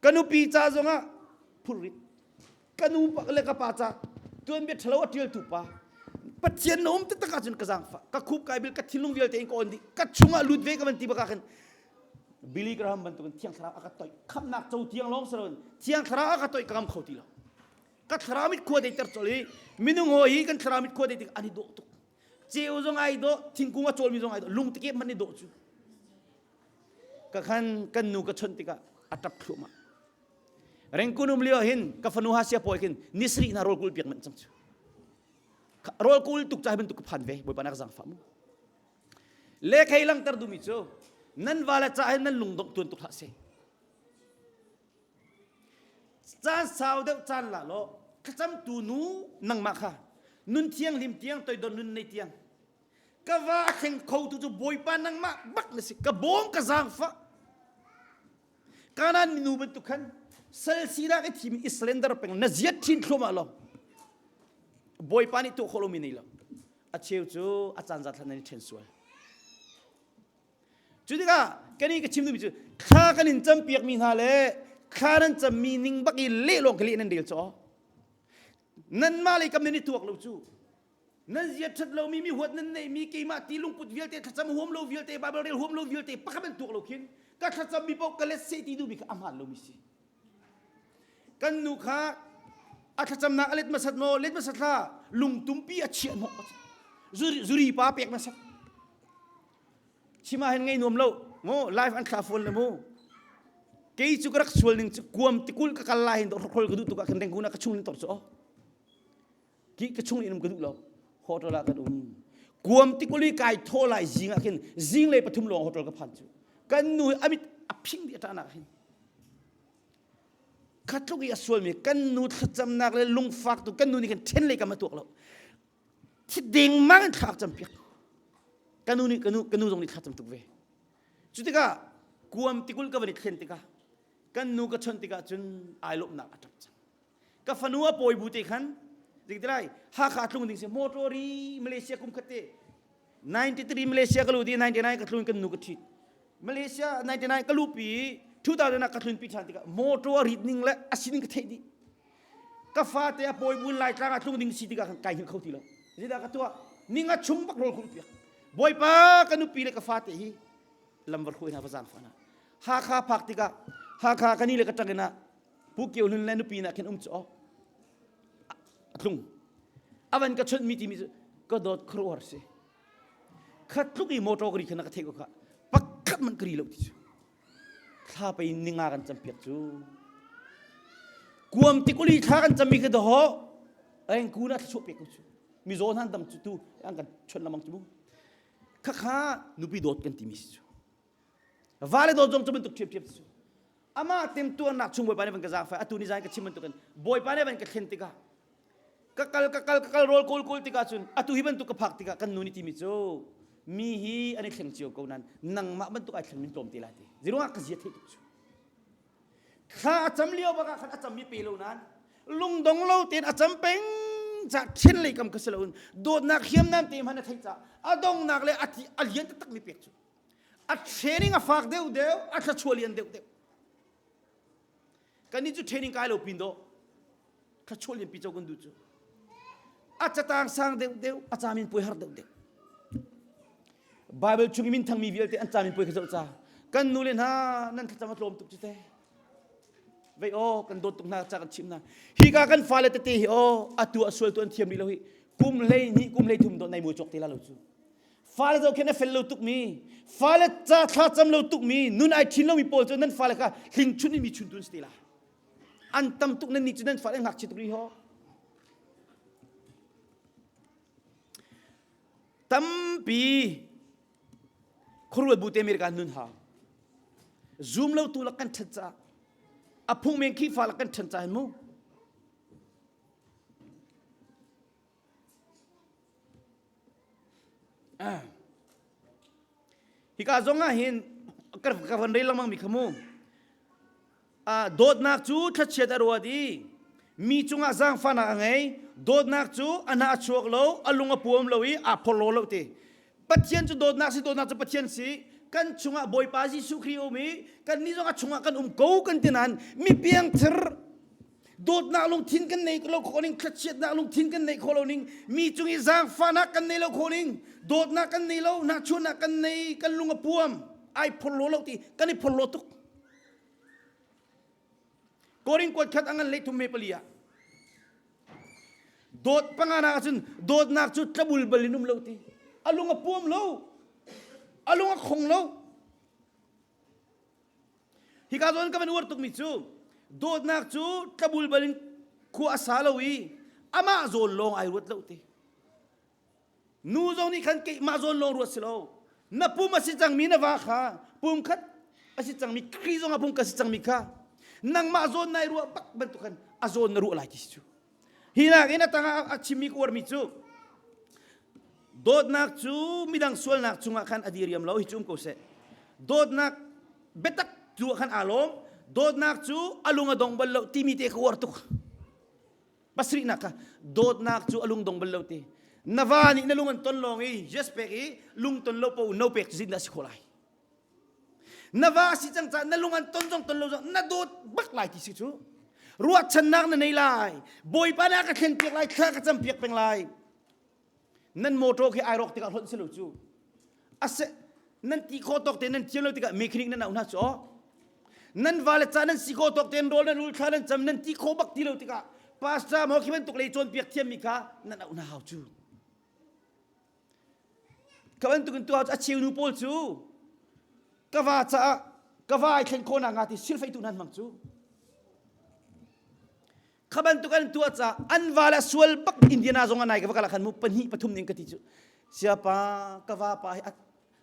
Ka nupi ca zongah phurrit. Ka nu le ka pa ca tuanbia ṭhalo a ṭialtu pa. Pathian na um taktak ahcun ka zaangfah. Ka khup kai bil ka thinlung vialte in ka on dih. Ka chungah lut ve ka van ti bak ah khan Billy Graham bantukin Thiang Thlarau a ka toih. Khamhnak co tiang lawng si loin Thiang Thlarau a ka toih ka ngam kho ti lo. Ka thlarau mit khua deiter colh i minung hawi hi kan thlarau mit khua dei tik an i dawh tuk. Ceu zong ai dawh, thingkung a cawlmi zong ai dawh, lung tikep man i dawh cu. Ka khan kan nu ka chawnh tikah a ṭap thluahmah. Rengkun um lio hin ka fanu ha sia pawi khin nisri hna rawl kul piak manh cang cu. Rawl kul tuk ca hi bantuk ka phan ve Bawipa nak zaangfah mu. Le khei langter duhmi cu nan vale ca hin nan lungdongh tuan tuk hlah seh. Caan sau deuh caan la law thlacamtu nu nangmah kha nun thianghlim tiang toidor nun nei tiang ka va a thleng khotu cu Bawipa nangmah bak na si ka bawm ka zaangfah Kanaan minu bantuk khan sal sinak i thimi i surrender peng na ziat ṭhin thluahmah lo Bawipa nih tuah khawh lomi nei lo a cheu cu a caan zat hlan nan i ṭhen sual cu tikah kan i ka chim duhmi cu thla kan in campiakmi hna le thla nan cammi ning bak i leh lawng ka leh nan rel caw nanmah lei kam nan i tuak lo cu Nan zia ṭhat lomi mi huat nan neihmi keimah ti lungput vialte thlacam huam lo vialte Bible rel huam lo vialte pakhat an tuak lo khin ka thlacam mi paoh ka let seh ti duhmi kha a hmaan lomi si. Kan nu kha a thlacamnak a let hmasat maw let hmasat hlah lungtumpi a chiah hnawh zuri pa pek hmasat chim ah hin ngei nuam lo mu life an thla fawn le mu kei cu ka rak sual ning cu kuam tikul ka kal lai hin dawh ka duh tuk ah khin rengkun ah ka chung ning tor cu oh Ki ka chung in um ka duh lo. Hotel ah kan um. Kuam tikuli kai thaw lai zing ah khin zinglei pathum lawng hotel ka phan cu. Kan nu amit a phing dih a ṭahnak hin. Khatluk i a sualmi kan nu thlacamnak le lungfak tu kan nu nih khan ṭhen lei kam a tuak lo. Thi dengmang in thla cam piak. Ka nu nih ka nu ka nu zong nih thla cam tuk ve. Cu tikah kuam tikul ka van i thlen tikah kan nu ka chawnh tikah cun ai lawmhnak a ṭap cang. Ka fanu a pawi bu te khan dik lai Hakha tlung ding si motor i Malaysia kum khat te 93 Malaysia ka lu di 99 ka tlun kan nu ka ṭhit Malaysia 99 ka lupi 2000 ah ka tlun pi ṭhan tikah motor a rit ning le a sining ka theih dih ka fate a pawi bun lai tlang ah tlung ding si tikah khan kai hngilh kho ti lo zeidah ka tuah ninga chung bak rawl khulh piak bawipa ka nupi le ka fate hi lam va hruai hna va zaangfah hna Hakha phak tikah Hakha ka ni le ka ṭang in ah Pu Kio Hlun le nupi nak khin um cu a tlung a van ka chawnh mi timi cu ka dawt khuaruahhar si khat tluk i motor ka ri khan ka theih ko kha pakhat man ka ri lo ti cu thla pei ninga kan campiak cu kuam tikuli thla kan cammi kha daho reng ku na thla pe ko cu mizaw hnan dam cu tu an kan chawnh lamang cu mu khakha nupi dawt kan timi si cu Va le dawt zong cu bantuk ṭhiamṭhiam cu. Amah temtuarnak chung Bawipa nih van ka zaangfah atu ni zan ka chim bantukin Bawipa nih van ka thlen tikah ka kal ka kal ka kal rawl kawl kawl tikah cun atu hi bantuk ka phak tikah kan nu nih timi cu mi hi an i thleng cio ko nan nangmah bantuk ai thleng min tlawm te lai ti ziruangah ka zia theih tuk cu thla a cam lio bak ah khan a cam mi pe lo nan. Lungdong lo tein a cam peng ca ṭhen lei kam ka si loin dawtnak hriamnam te hmanh a theih ca a dongnak le a thi a lian taktak mi pek cu a training a fak deuh deuh a thluachuah lian deuh deuh Kannih cu training kai lo pin dawh thluachuah lianpi co kan duh cu. A catang sang deuh deuh, a camin puai har deuh deuh. Bible chung i minthang mi vialte an camin puai kha zoh ca. Kan nu le hna nan thlacam a tlawm tuk cu te. Vei aw kan dawt tuk hna ca kan chim hna. Hi ka kan fale tete hi aw atu a sual tu an thiam rih lo hi. Kum hlei hnih kum hlei thum dawt nai mui cawk te la lo cu. Fale zoh khin a fel lo tukmi, fale ca thla cam lo tukmi, nun ai ṭhin lomi pawl cu nan fale kha hling chun in mi chun tun si te lai. An tam tuk nan nih cu nan fale ngakchia tuk rih ho. Tampi khuaruat bu te America nun hau. Zoom lo tu lak kan ṭhan caah a phung men Khrihfa lak kan ṭhan caah hin mu. Hika zong ah hin ka van rel lengmang mi kha mu. Dawtnak cu thlachiat a ruat i mi cungah zaangfahnak a ngei. Dawtnak cu a hnah a chuak lo, a lung a puam lo i aa phorhlaw lo ti. Pathian cu dawtnak si, dawtnak cu Pathian si. Kan chungah Bawipa Jesuh Khrih um i kannih zong a chungah kan um ko kan ti nain mi piangthar dawtnak lungthin kan nei lo khawh ning thlachiatnak lungthin kan neih khawh lo ning mi cung i zaangfahnak kan nei lo khawh ning dawtnak kan nei lo hnahchuahnak kan nei kan lung a puam ai phorhlaw lo ti kan i phorhlaw tuk Korin kuat khat angan lei thum me pali ah dawt panga nak ahcun dawtnak cu tlabul bal in um lo ti a lung a puam lo a lung a khong lo Hika zawn ka van uar tukmi cu dawtnak cu tlabulbal in khua a sa lo i amah zawn lawng ai ruat lo ti. Nu zong nih khan keimah zawn lawng ruat si lo. Na pum a si cangmi na va kha pum khat a si cangmi Khrih zong a pum ka si cangmi kha nangmah zawn nai ruah bak bantuk khan a zawn na ruah lai ti si cu. Hi nakin a tangah a chimmi ka uarmi cu dawtnak cu midang sualnak cungah khan a diriam lo hi cu um ko seh. Dawtnak biatak tu ah khan aa lawm. Dawtnak cu a lung a dong bal lo timi te ka uar tuk. Pasarihnak kha dawtnak cu a lung dong bal lo ti. Na va nih na lung an ton lawng i yes pek i lung ton lo po no pek cu zeitindah si khawh lai? Na va si cang caah na lung an ton zong ton lo zong na dawt bak lai ti si cu. Ruahchannak na nei lai. Bawipa nih a ka thlen piak lai, thla ka cam piak peng lai. Nan motor khi ai rawk tikah hlonh si lo cu. Ase nan ti khawh tawk te nan thiam lo tikah mechanic nan auh hna cu aw. Nan va le ca nan si khawh tawk tein rawl nan ul thla nan cam nan ti khawh bak ti lo tikah pastor maw khi bantuk lei cawnpiak thiammi kha nan auh hna hau cu. Ka bantukin tu a cheu nu pawl cu ka va caah ka va ai thlen khawh nak hnga ti silfei tu nan hmang cu. Kha bantuk an tuah caah an va le sual bak Indiana zong an ai ka va kala khan mu pahnih pathum ning ka ti cu. Siapa ka va pa hi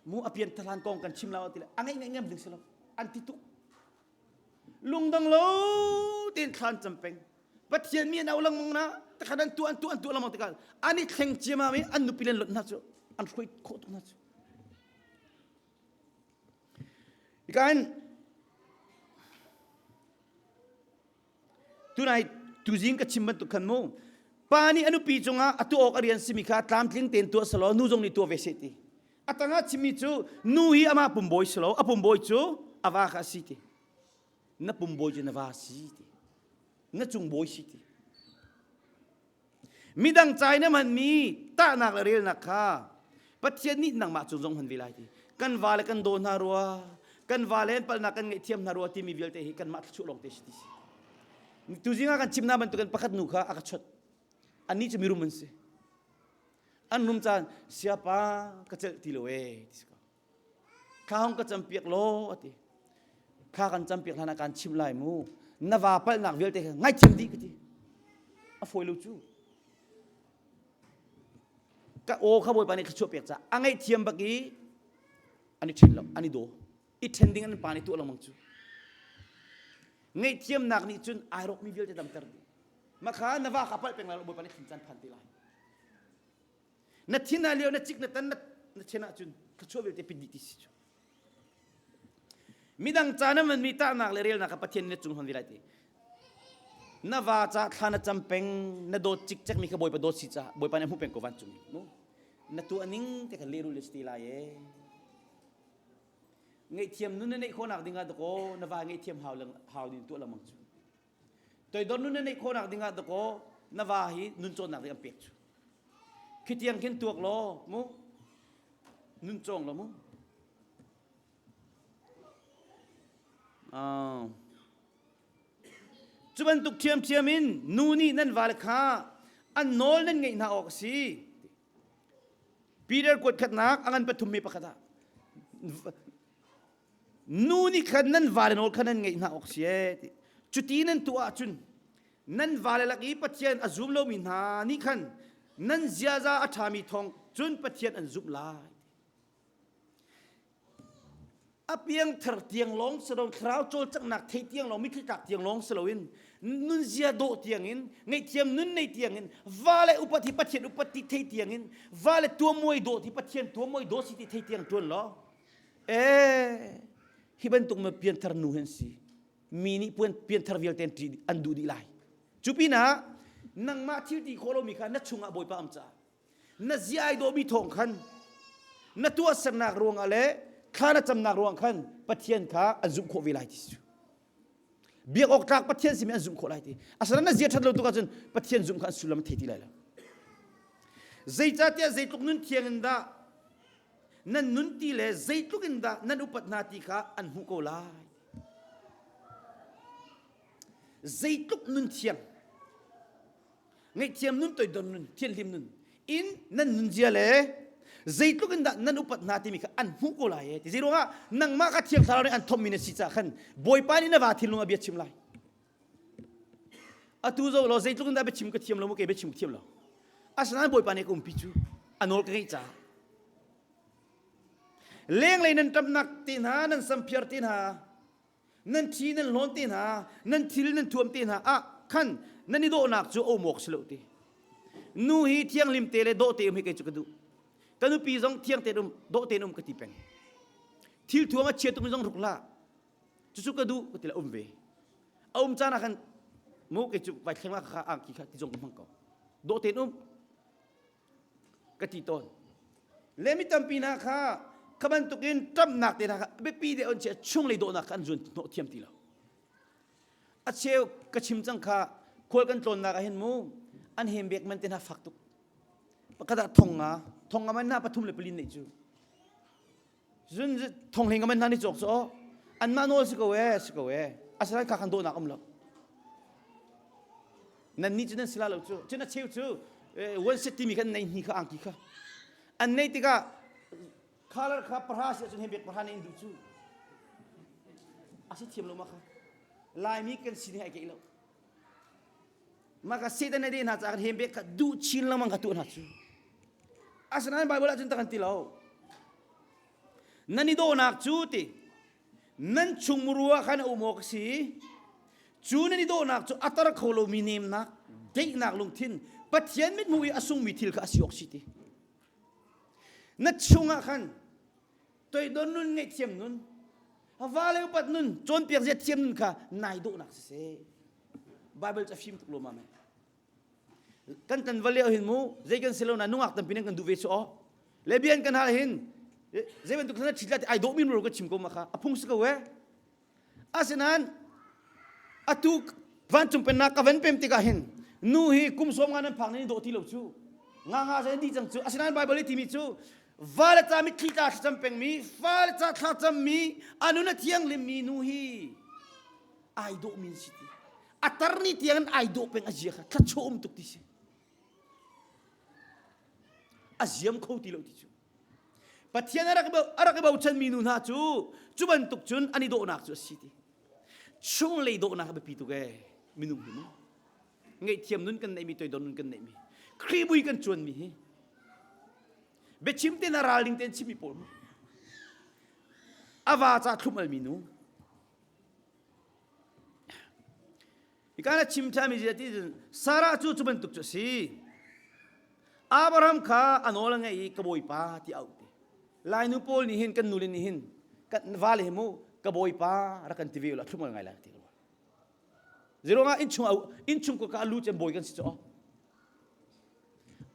mu apian thlan kong kan chim lo ti le a ngeih ngeih ngam ding si lo an ti tuk. Lungdong lo tein thlan cam peng. Pathian mi an au lengmang na takhan an tuah an tuah an tuah lengmang tikah an i thleng ciamam i an nupi le an lonh hna cu an hruai khawh tuk hna cu. Hika in tunai tuzing ka chim bantuk khan mu pa nih a nupi cungah a tuah awk a rian simi kha tlamtling tein tuah selaw nu zong nih tuah ve seh ti a tangah chimmi cu nu hi amah pumbawi si lo a pumbawi cu a va kha a si ti na pumbawi cu na va si ti na cung bawi si ti midang ca in a hmanmi tahnak le relnak kha Pathian nih nangmah cung zong hman ve lai ti kan va le kan daw hna rua kan va le an palhnak kan ngaihthiam hna rua timi vialte hi kanmah thluachuah lawng te si ti si tuzing ah kan chim na bantukin pakhat nu kha a ka chawt annih cu mirum an si an rum caan siapa ka celh ti lo ee ti si ko Thla hong ka campiak law a ti. Thla kan campiak hlan ah kaan chim lai mu. Na va palhnak vialte kha ngaithiam dih ka ti. A fawi lo cu. Ka aw kha Bawipa nih thluachuah pek caah a ngaihthiam bak i an i ṭhen lo, an i daw. I ṭhen ding an pa nih tuah lengmang cu. Ngaihthiamnak nih cun ai rawkmi vialte damter dih. Makha na va kha palh peng lai lo Bawipa nih thin caan phan te lai. Na thin ah lio na cik na tan na then ahcun thluachuah vialte pit dih ti si cu. Midang ca na man mi tahnak le relnak kha Pathian nih cung hon ve lai ti. Na va ca thla na cam peng, na dawt cikcek mi kha Bawipa dawt si ca Bawipa nih a hmuh peng ko vancung in. Mu? Na tuah ning te kha lehrul le si te lai e. Ngaihthiam nun na neih khawhnak ding ah dakaw na va ngaihthiam hau lang hau din tuah lengmang cu. Toidor nun na neih khawhnak ding ah dakaw na va hi nun cawnnak ding an pek cu. Khi tiang khin tuak law mu nun cawng law mu. Uh. Cu bantuk ṭhiamṭhiam in nu nih nan vale kha an nawl nan ngeih hna awk a si. Peter kuat khatnak a ngan pathum mi pakhat ah nu nih khan nan vale nawl kha nan ngeih hna awk si ee ti. Cuti nan tuah ahcun nan vale lak i Pathian a zum lomi hna nih khan nan ziaza a ṭhami thawng cun Pathian an zumh lai. A piangthar tiang lawng si lo thlarau cawlcanghnak thei tiang lawng mitthli tlak tiang lawng si loin nunzia dawh tiangin ngaihthiam nun nei tiangin va le upat hi Pathian upat ti thei tiangin va le tuamuai dawh ti Pathian tuamuai dawh si ti thei tiang ṭuan law eh hi bantuk ma pianthar nu hen si mi nih puan pianthar vialte an ṭih an duh dih lai cu pinah nangmah thil ti khawh lomi kha na chungah Bawipa am caah na zia ai dawhmi thawng khan na tuahsernak ruangah le thla na camnak ruang khan Pathian kha an zumh khawh ve lai ti cu biak awk tlak Pathian simi an zumh khawh lai ti asana na zia ṭhat lo tuk ahcun Pathian zumh kha an sullam thei ti lai lo zeicahtiah zeitluk nun thiang in dah nan nun ti le zeitluk in dah nan upat hna ti kha an hmuh ko lai zeitluk nun thiang ngaihthiam nun toidor nun thianhlim nun in nan nunzia le zeitluk in dah nan upat hna timi kha an hmuh ko lai e ti zeiruangah nangmah kha thiang thlarau nih an thommi na si caah khan bawipa nih na va thinlung a bia chim lai atu zo law zeitluk in dah biachim ka thiam lo mu kei biachim ka thiam lo asinain bawipa nih ka umpi cu a nawl ka ngeih caah lenglei nan ṭamnak te hna nan samphiar te hna Nan thi nan hlawn te hna, nan thil nan thuam te hna ah khan nan i dawhnak cu a um awk si lo ti. Nu hi thianghlim te le dawh te um hi kei cu ka duh. Ka nupi zong thiang tein um, dawh tein um ka ti peng. Thil thuam a chia tukmi zong ruk hlah. Cucu ka duh ka ti le um ve. A um caan ah khan mu kei cu vai thleng kha angki kha ti zong ka hmang ko. Dawh tein um. ka ti tawn le mi tampi hna kha kha bantukin ṭamnak te hna kha biapi deuh an chia chunglei dawhnak kha an zuan hnawh thiam ti lo a cheu ka chim cang kha khual kan tlawnnak ah hin mu an hem bek man te hna fak tuk pakhat ah thong nga thong nga man hna pathum le palin neih cu Zun thonghling ka man hna ni cawk cu anmah nawl si ko e si ko e asinain kha khan dawhnak um lo nan nih cu nan si la lo cu cun a cheu cu one set timi khan nei hni kha angki kha an nei tikah color kha pahra si ahcun hembek pahra ne in duh cu a si thiam lo ma kha laimi kan sining ai keih lo maka Satan na de hna caah hembek kha duh chin lengmang kha tuah hna cu asinain Bible ahcun tak an ti lo Nan i dawhnak cu ti nan chung muru ah khan a um awk a si. Cu nan i dawhnak cu a tar kho lomi nemnak, daihnak lungthin, Pathian mithmuh i a sungmi thil kha a si awk si ti. Na chungah khan toidor nun ngaihthiam nun, va le upat nun, cawnpiak zia thiam nun kha nai dawhnak siseh. Bible cu a fim tuk lo ma kan kan va lio hin mu zei kan si lo na nungak tampi nan kan duh ve chu aw le bian kan hal hin zei bantuk thana ṭhit la ti ai dawh mi ro ka chim ko ma kha a phung si ko e asinain atu vancung pennak ka van pem tikah hin nu hi kum sawm nga nan phak nan i dawh ti lo cu nga nga sai di cang cu asinain bible i timi cu vale ca mitthli tla thlacam pengmi fale ca thlacam mi anun a thianghlim mi nu hi ai dawh min si ti a tar ni tiang in ai dawh peng a zia kha thlachuah um tuk ti si a ziam kho ti lo ti cu Pathian a rak a rak i bochan mi nu hna cu cu bantuk cun an i dawhnak cu a si ti chunglei dawhnak a biapi tuk ee minung hi mu ngaihthiam nun kan neihmi toidor nun kan neihmi Khrihbui kan cuanmi hi biachim te na ralring tein chimmi pawl mu a va ca thlum almi nu Hika na chim ṭhanmi ti Sarah cu cu bantuk cu a si. Abraham kha a nawl a ngeih i ka bawipa ti a auh ti. Lainu pawl nih hin kan nule nih hin kan vale hi mu ka bawipa rak kan ti ve ula thlum ngai lai ti. Zeiruangah innchung innchung ka lu cem bawi kan si cu.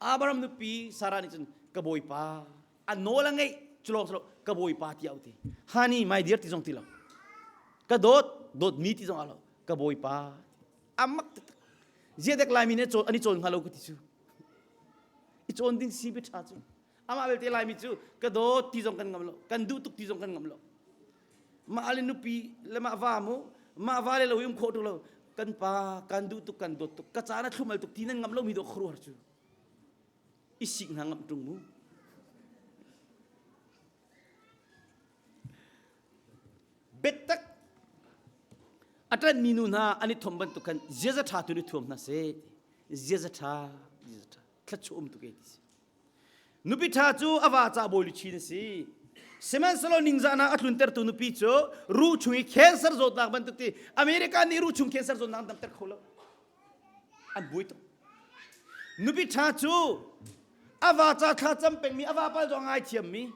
Abraham nupi Sarah nih cun ka bawipa a nawl a ngeih culawng silo ka bawipa ti au ti. Honey my dear ti zong ti lo. Ka dawt dawt mi ti zong alo ka bawipa amak taktak. Ziadek Laimi nih an i cawn hnga lo ka ti cu. I cawn ding si bia ṭha cu. Amah belte Laimi cu ka dawt ti zong kan ngam lo. Kan duh tuk ti zong kan ngam lo. Mah le nupi le mah va mu mah va le lo um khawh tuk lo kan pa kan duh tuk kan dawt tuk ka caan a thlumal tuk ti nan ngam lo mi dawh khuaruahar cu i sik hna ngam ṭung mu. Biatak a ṭanhmi nu hna an i thom bantuk khan ziaza ṭha tu nih thuam hna seh. Ziaza ṭha, ziaza ṭha, thluachuah um tuk e ti si. Nupi ṭha cu a va ca bawi luchin a si. Sihmanhsehlaw ningzahnak a tluntertu nupi cu ruh chung i cancer zawtnak bantuk ti America nih ruh chung cancer zawtnak an damter kho lo. An buai tuk. Nupi ṭha cu a va ca thla cam pengmi, a va pal zong a ngaithiammi,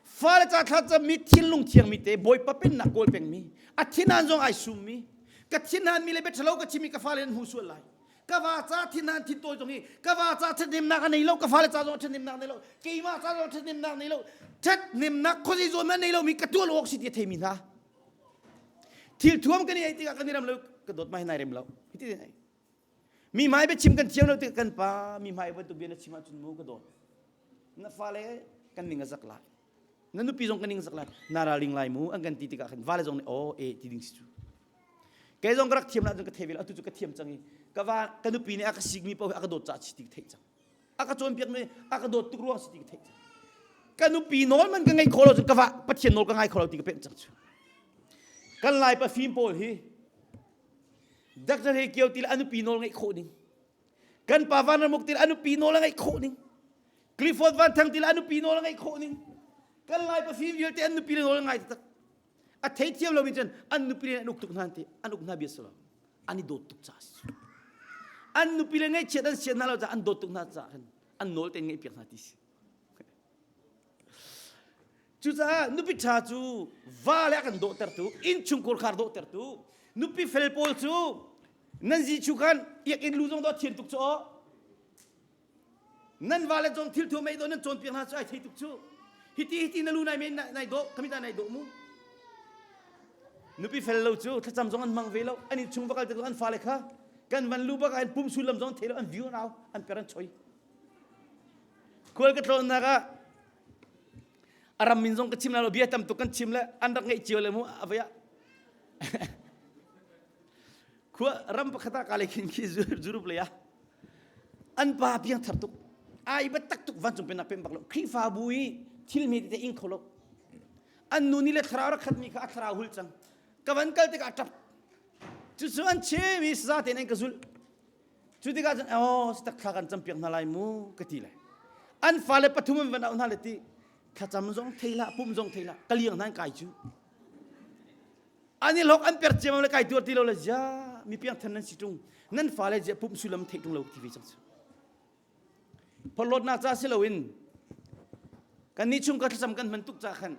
Fale ca thlacammi thinlung thiangmi te Bawipa pennak kawl pengmi a thinhan zong ai summi ka thinhan mi le biaṭhalo ka chimmi ka fale an hmu sual lai ka va ca thinhan thintawi zong hi ka va ca ṭhathnemnak a nei lo ka fale ca zong ṭhathnemnak nei lo keimah ca zong ṭhathnemnak nei lo ṭhathnemnak khuazei zawn nei lomi ka tuah lo awk si ti a theimi hna thil thuam kan i ei tikah kan i rem lo ka dawt ma hi nai rem lo hi ti Mi hmai biachim kan thiam lo tikah kan pa mi hmai bantuk bia na chim ahcun mu ka dawt. Na fale kan ning a zak lai. Na nupi zong kan ning a zak lai. Na ralring lai mu an kan ti tikah khan vale zong nih aw e ti ding si cu. Kei zong ka rak thiam la cun ka thei ve lo atu cu ka thiam cang i ka va ka nupi nih a ka sikmi paoh hi a ka dawt caah si ti ka theih cang. A ka cawnpiakmi a ka dawt tuk ruang si ti ka theih cang. Ka nupi nawl man ka ngeih khawh lo cun ka va Pathian nawl ka ngai kho lo ti ka pemh cang cu. Kan Lai pafim pawl hi Dr. He Kio ti le a nupi nawl ngeih khawh ding. Kan pa Van Ramuk ti le a nupi nawl a ngeih khawh ding. Clifford Van Thang ti le a nupi nawl a ngeih khawh ding. Kan Lai pafim vialte an nupi le nawl a ngai taktak. A theithiam lomi cun an nupi le an uk tuk hna ti an uk hna bia si lo. An i dawt tuk caah si. An nupi le ngaihchiat an sian hna lo caah an dawt tuk hna caah khan an nawl tein ngeih piak hna ti si. Cucaah nupi ṭha cu va le a kan dawhtertu, innchungkhar khar dawhtertu, nupi fel pawl cu nan zi chu khan iak lu zong dawh thiam tuk cu aw. Nan va le zong thil thu mei dawh nan cawnpiak hna cu ai thei tuk cu. Hiti hiti na lu nai men nai dawh, kamita nai dawh mu. Nupi fel lo cu thlacam zong an hmang ve lo, an innchung va kal tik an fale kha kan van lu bak ah pum sullam zong thei lo, an view an au, an per an choi. Khual ka tlawnnak ah a ram min zong ka chim lo bia tam tuk kan chim le an rak ngeih cio le mu a vei ah khua ram pakhat ah ka khin khi Europe lei ah an pa piang thar tuk ai bat tak tuk vancung pennak pem bak lo Khrihfabu i thil me tete ing kho lo an nu ni le thlarau rak khat mi kha a thlarau hul cang ka van kal tikah a ṭap cucu an chim i saza tein an ka zulh Cu tikah cun aw tak thla kan campiak hna lai mu ka ti le an fale pathum an van auh hna le ti thlacam zong thei hlah pum zong thei hlah ka liang hna kai cu an i hlok an per ciamam le kai tuar ti lo le zia mi piang than nan si tung nan fale zia pum sulam thei tung lo ti ve cang cu phorhlawtnak ca si loin kan nih chung ka thlacam kan hman tuk ca khan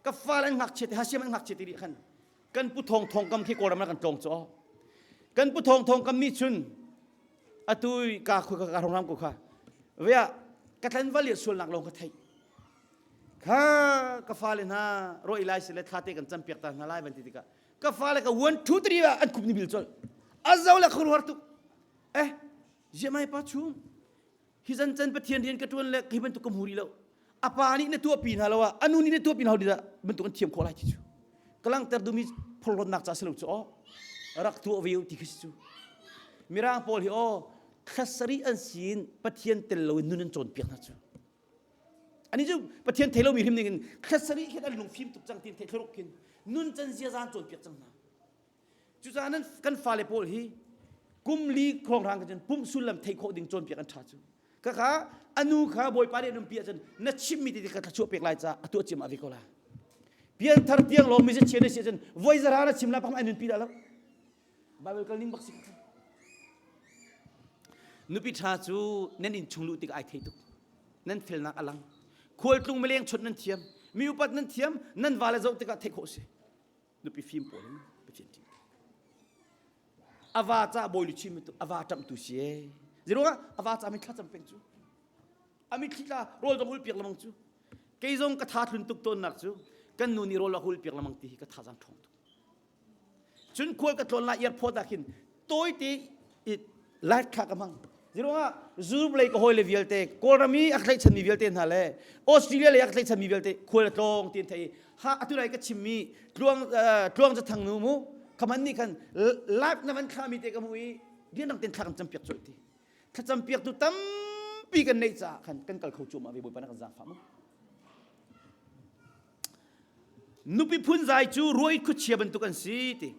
ka fale an ngakchia te hasiam an ngakchia te rih khan kan pu thong thong kam khi kawlram ah kan tlawng cu kan pu thong thong kam nih cun atu ka khu ka rongram ko kha vea ka tlan va liat sualnak lawng ka theih kha ka fale hna roi lai sile thla te kan cam piak ta hna lai van ti tikah ka fale ka 1 2 3 ah an khup ni bil chol azo le khur tuk eh ziamai pa chung Hi zan can Pathian rian ka ṭuan le hi bantuk ka hmu rih lo. A pa nih na tuahpi hna lo ah a nu nih na tuahpi hna lo dah bantuk an thiam khawh lai ti cu. Ka langhter duhmi phorhlawtnak ca si lo cu aw. Rak tuah ve u ti khi si cu. Mirang pawl hi aw thla sarih an sin Pathian tel loin nun an cawnpiak hna cu. Ani cu Pathian thei lomi hrim ning in thla sarih khin an lungfim tuk cang tin thei thlaruk khin nun can ziaza an cawnpiak cang hna. Cucaah nan kan fale pawl hi kum li khuangrang cun pumh sullam theih khawh ding cawnpiak an ṭha cu. Kaka anu kha Bawipa nih an umpi ahcun na chimmi te ka thluachuah pek lai ca a tuah ciam ah ve ko la. Pianthar tiang lawng mi chia na si ahcun voi zara na chim la pakhat an nunpi dah lo. Bible kal ning bak si. Nupi ṭha cu nan inn chung luh tikah ai thei tuk. Nan felnak a lang. Khualtlung mileng chawnh nan thiam. Mi upat nan thiam. Nan vale zoh tikah theih khawh si. Nupi fim pawl in. A va ca bawi luchin bantuk a va ṭamhtu si ee. Zeiruangah a va ca mi thlacam peng cu. A mitthli tla rawl zong hul piak lamang cu. Kei zong ka tha thlun tuk tawnnak cu kan nu nih rawl a hul piak lamang ti hi ka thazaang ṭhawng tuk. Cun khual ka tlawn lai airport ah khin tawite i light kha ka hmang. Zeiruangah Europe lei ka hawile vialte, Kawlram i a ka tlaihchanmi vialte hna le Australia lei a ka tlaihchanmi vialte khual a tlawng ti an theih i ha atu lai ka chimmi tluang tluang zathang nu mu khaman nih khan live na van thlami te ka hmu i rianrang ten thla kan campiak colh ti. Thlacam piaktu tampi kan neih caah khan kan kal kho cuahmah ve Bawipa na kan zaangfah mu. Nupi phunzai cu ruai khuachia bantuk an si ti.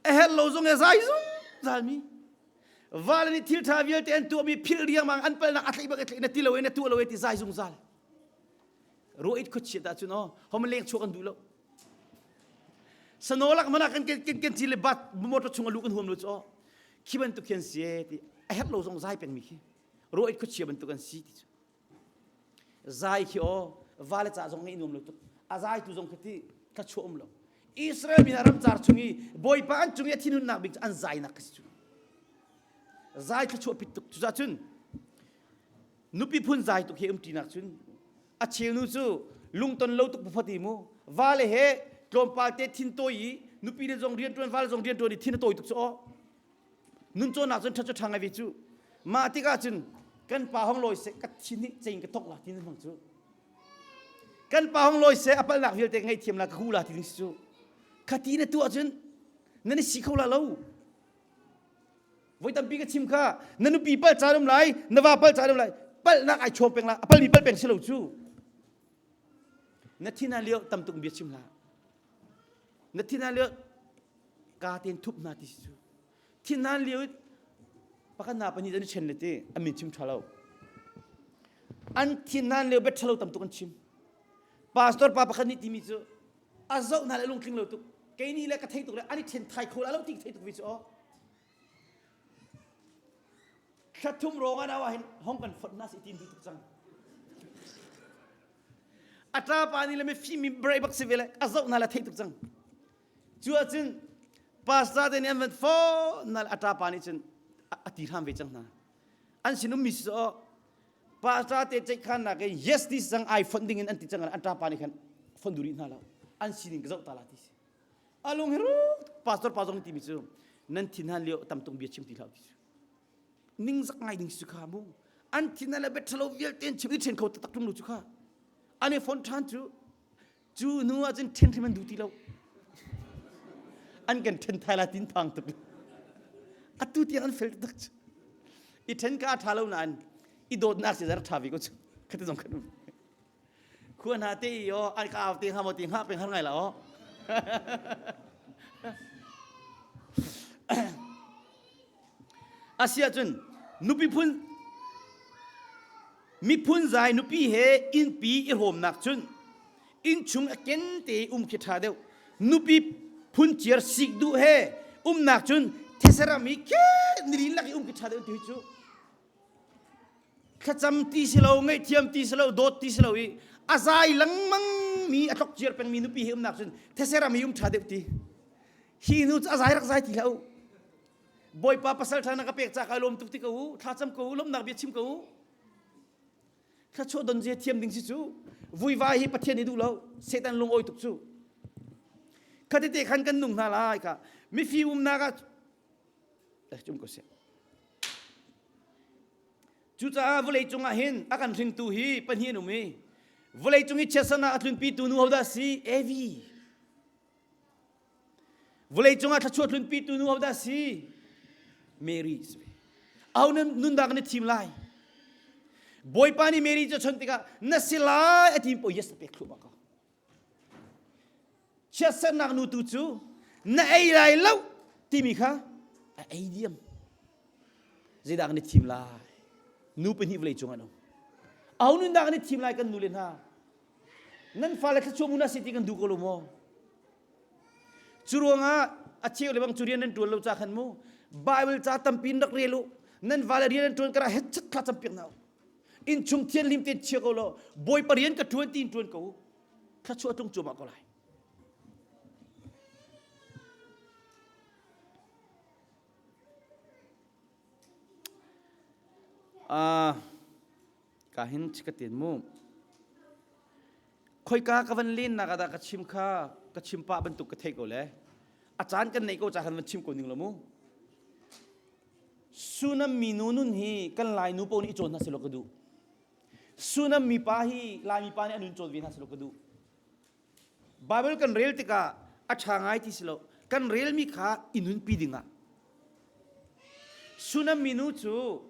A herh lo zong e zai zungzal mi. Vale nih thil ṭha vialte an tuahmi philh riangmang an palnak a tlaih bak a tlaih na ti lo e na tuah lo e ti zai zungzal. Ruai khuachia dah cun aw hom leng chuak an duh lo. Sano lak mana kan kan kan ci le bat motor chung a lu kan huam lo cu aw. Khi bantuk khi an si e ti a herh lo zong zai pengmi khi. Ruai khuachia bantuk an si ti cu. Zai khi aw vale ca zong ngeih nuam lo tuk. A zai tu zong khi ti thluachuah um lo. Israel mi hna ramcar chung i Bawipa an cung i a thinhunnak bik cu an zainak khi si cu. Zai thluachuah pit tuk. Cucaah cun nupi phun zai tuk hi um ṭinak cun a cheu nu cu lungton lo tuk phot i mu vale he tlawmpal te thin tawi i nupi le zong rianṭuan vale zong rianṭuan i thin a tawi tuk cu aw nun cawnnak cun ṭha cu ṭha ngai ve cu mah tikah cun kan pa hong lawi seh ka thin nih cein ka thok la ti hmang cu kan pa hong lawi seh a palhnak vialte ka ngaihthiam la ka hu la ti ding si cu khati na tuah cun nan i si kho la lo voi tampi ka chim kha na nupi pal caan um lai na va pal caan um lai palhnak ai chawm peng la a palmi pal peng si lo cu na thin ah lio tam tuk bia chim hlah na thin ah lio ka ten thup hna ti si cu thin nan lio pakhat na pahnih an i chen le ti an min chim tha lo an thin nan lio bet thalo tam tuk an chim pastor pa pakhat nih timi cu a zoh hna le lungtling lo tuk kei nih le ka thei tuk le an i then thai kho la lo ti thei tuk vi cu aw thla thum rong an awa hin hong kan fot na si tin du tuk cang a ṭa pa nih le mifim mi brai bak si ve le a zoh hna le thei tuk cang Cu ahcun pastor te nih an van fawn na a ṭapa nih cun a ti hram ve cang hna. An sin ummi si aw pastor te ceihkhannak in yes ti cang ai fonh ding in an ti cang an ṭapa nih khan fonh duh rih hna lo. An sining ka zoh ta la ti si. A lung hi pastor pa zong timi cu nan thin han lio tam tung bia chim ti hlah ti cu. Ningzak ngai ding si kha mu. An thin le bet ṭhalo vialte an chim i ṭhen kho taktak ṭung lo cu kha. An i phone ṭhan cu Cu hnu ah cun ṭhen hrim an duh ti lo. An kan ṭhen thai la tin phang tuk. Atu tiang an fel tak cu. I ṭhen ka a ṭha lo nain i dawtnak si zar ṭha vi ko cu. Khati zong khan um. Khua hna te i aw an ka au te hnga maw ti hnga peng har ngai la aw. Asiah cun nupi phun Miphun zai nupi he innpi i hrawmnak cun innchung a ken te um khi ṭha deuh. Nupi phunciar sik duh he umnak cun thesaram i khe nilin lak i um khi ṭha deuh ti hi cu thlacam ti si lo ngaihthiam ti si lo dawt ti si lo i a zai lengmang mi a tlok ciar pengmi nupi he umnak cun thesaram i um ṭha deuh ti hi nu cu a zai rak zai ti hlah u Bawipa pasal ṭha na ka pek ca kai lawm tuk ti ko u thlacam ko u lawmhnak bia chim ko u thluachuah don zia thiam ding si cu vuivai hi Pathian nih duh lo Satan lungawi tuk cu khatete khan kan nung hna lai ka mifi umnak ah eh cum ko seh cucaah vawlei cungah hin a kan hringtu hi pahnih an um i vawlei cung i chiatsernak a tlunpitu nu hodah si Evi Vawleicung ah thluachuah tlunpitu nu hodah si? Mary si. Aho nun dah kan i thim lai? Bawipa nih Mary cu a chawnh tikah na si lai a ti po yes a pek thluahmah ko. Chiatsernak nu tu cu na ei lai lo timi kha a ei diam. Zeidah kan i thim lai? Nu pahnih vawleicung an um. Aho nun dah kan i thim lai kan nu le hna? Nan fale thluachuah mu na si ti kan duh ko lo maw? Cu ruangah a cheu le bang cu rian nan ṭuan lo ca khan mu Bible ca tampi in rak rel u. Nan vale rian nan ṭuan kara hetchat thla campiak hna u. Innchung thianhlim tein chia ko law Bawipa rian ka ṭuan ti in ṭuan ko u. Thluachuah tlung cuahmah ko lai. Uh, ka hin ka tin mu. Khoika ka van len nak ah ka chim kha ka chim pah bantuk ka theih ko le. A caan kan neih ko ca kan van chim ko ning lo mu. Sunam mi nu nun hi kan lai nu po nih i cawn hna selaw ka duh. Sunam mi pa hi Laimi pa nih an nun cawn ve hna selaw ka duh. Bible kan rel tikah a ṭha ngai ti si lo. Kan relmi kha i nunpi dingah. Sunam minu cu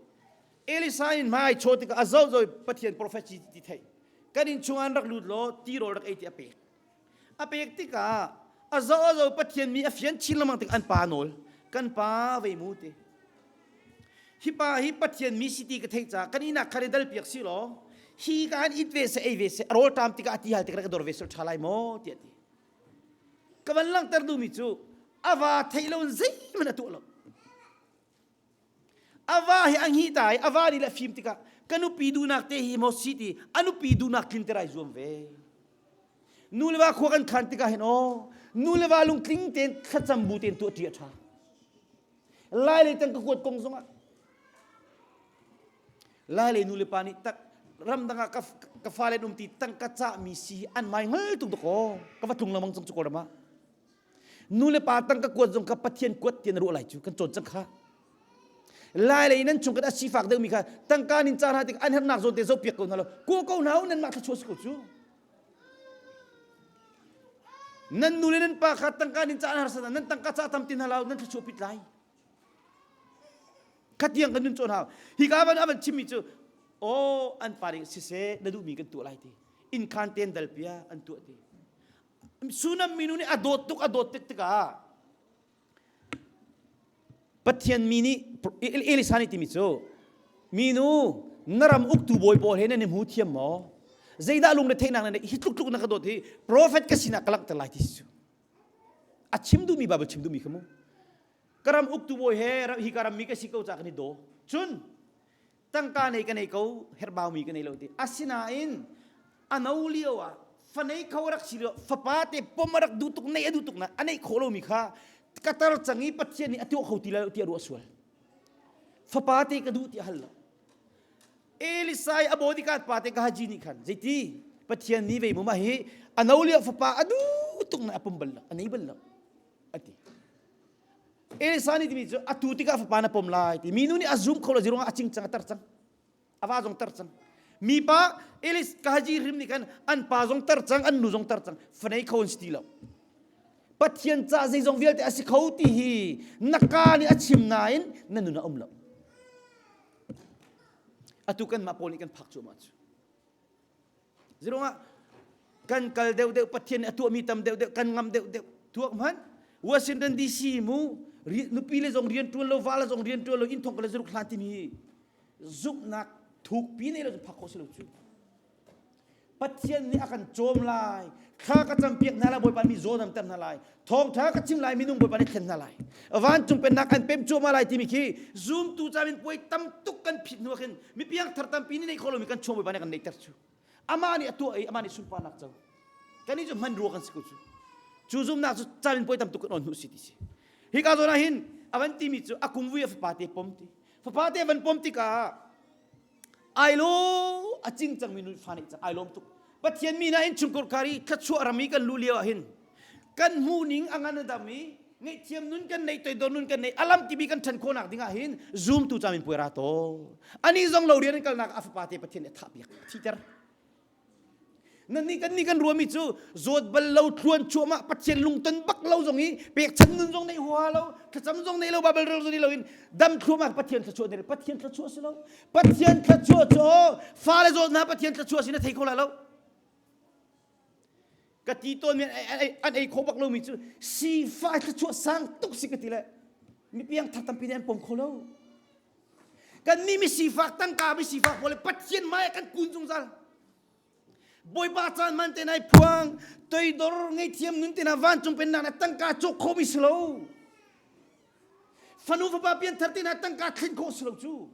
Elisa in hmai chaw tikah a zoh Pathian prophet ti ti theih. Kan inn chungah an rak lut law tirawl rak ei ti a pek. A pek tikah a zoh a zoh Pathian mi a fian chin lengmang tik an pa nawl. Kan pa vei mu ti. Hi pa hi Pathian mi si ti ka theih caah kan inn ah khan i dal piak si law hi ka han it ve se ei ve se a rawl ṭam tikah a ti hal tikah ka dor ve sel ṭha lai maw tiah ti. Ka van langhter duhmi cu a va theih lo in zeihmanh a tuah lo. A va hi a hngih ta i a va nih le a fim tikah ka nupi duhnak te hi maw si ti a nupi duhnak tlinter ai zuam ve. Nu le va khua kan khan tikah hin aw nu le va lungtling tein thlacam bu tein tuah ṭi a ṭha. Lai lei tang ka kuat kong zongah Lai lei nu le pa nih tak ramdang ah ka, ka fale an um ti tangka cahmi si an mai ngal tuk dakaw ka va tlung lengmang cang cu kawlram ah nu le pa tangka kuat zong kha Pathian kuat ti na ruah lai cu kan cawn cang kha lai lei nan chung kan a sifak deuhmi kha tangka nin ca hna tik an hernak zawn te zoh piak ko hna lo ko ko hna u nan mah thluachuah si ko cu Nan nu le nan pa kha tangka nin ca an harsa nan tangka ca tam tin halau nan thluachuah pit lai. Khatiang kan nun cawn hau. Hi ka van avan chimmi cu aw an pa nih siseh na duhmi kan tuah lai ti. Inn khan ten dal pia an tuah ti. Sunam minu nih a dawt tuk a dawt tik tikah Pathian mi nih Elisa nih timi cu minu na ram uktu bawi pawl he nan i hmu thiam maw? Zeidah lungre theihnak na neih? Hi tluk tluk na ka dawt hi prophet ka sinah ka langhter lai ti si cu. A chim duhmi Bible chim duhmi kha mu. Ka ram uktu bawi he hi ka ram mi ka si ko ca kan i daw. Cun tangka nei ka nei ko herhbaumi ka nei lo ti asinain a no lio ah fanei kho rak si lio fapa te pom a rak duh tuk nei a duh tuk na a neih khawh lomi kha ka tar cang i pathian nih a tuah kho ti lai lo ti a ruah sual fapa te ka duh ti a hal lo Elisai a bodyguard pa te Gahaji nih khan zeiti pathian nih vei mu ma hi a no lio fapa a duh tuk na a pum bal lo a nei bal lo ati Elisa nih timi cu atu tikah fapa na pom lai ti minu nih a zum kho lo zirung a cing cang a tar cang a va zong tar cang mipa Elis kahaji hrim nih khan an pa zong tar cang an nu zong tar cang fanei kho an si ti lo Pathian ca zeizong vialte a si kho ti hi na ka nih a chim nain na nun a um lo atu kan mah pawl nih kan phak cuahmah cu Zirungah kan kal deuhdeuh Pathian nih a tuahmi tam deuhdeuh kan ngam deuhdeuh tuak hmanh Washington DC mu nupi le zong rian tuan lo va le zong rian tuan lo inn thong le zuruk hlan timi zumhnak thukpi nei lo phak khawh si lo cu Pathian nih a kan cawm lai thla ka campiak hna lai Bawipa mi zawn am ter hna lai thawngtha ka chim lai minung Bawipa nih thlen hna lai vancung pennak an pem cuahmah lai timi khi zumtu camin puai tam tuk kan phit hnu khin mi piangthar tampi nih neih kho lomi kan chuang Bawipa nih kan neihter cu amah nih a tuah i amah nih sunparnak co kan nih cu hman rua kan si ko cu cu zumnak cu camin puai tam tuk kan on hnu si ti si hi ka zawn ah hin avan timi cu a kumvui a fapa te pom ti fapa te van pom tikah ai lo a cing cangmi nu fa nih cang ai lawm tuk pathian mi na innchungkhar khar i thluachuah ram i kan lu lio ah hin kan hmuh ning a ngan a dam i ngaihthiam nun kan nei toidor nun kan nei alam kibi kan ṭhan khawhnak ding ah hin zoom tu camin puai ra to ani zong lo rian an kalnak a fapa te pathian nih a thah piak thiter Nan nih kan nih kan ruahmi cu zawt bal lo thluan cuahmah Pathian lungton bak lo zong i pekchan nun zong nei hua lo thlacam zong nei lo Bible rel zong nei lo in dam thluahmah Pathian thluachuah nei Pathian thluachuah si lo Pathian thluachuah cu fale zawt hna Pathian thluachuah si na thei kho lai lo ka ti tawn mi an ei kho bak lomi cu sifah thluachuah sang tuk si ka ti le mi piang thar tampi nih an pom kho lo Kan nih mi sifak tangka mi sifak pawl Pathian hmai ah kan kun zungzal. Bawipa caan man te nai phuang toidor ngeihthiam nun te na vancung pennak na tangka cawk khawh mi si lo. Fanu fapa pianthar te na tangka thlen khawh si lo cu.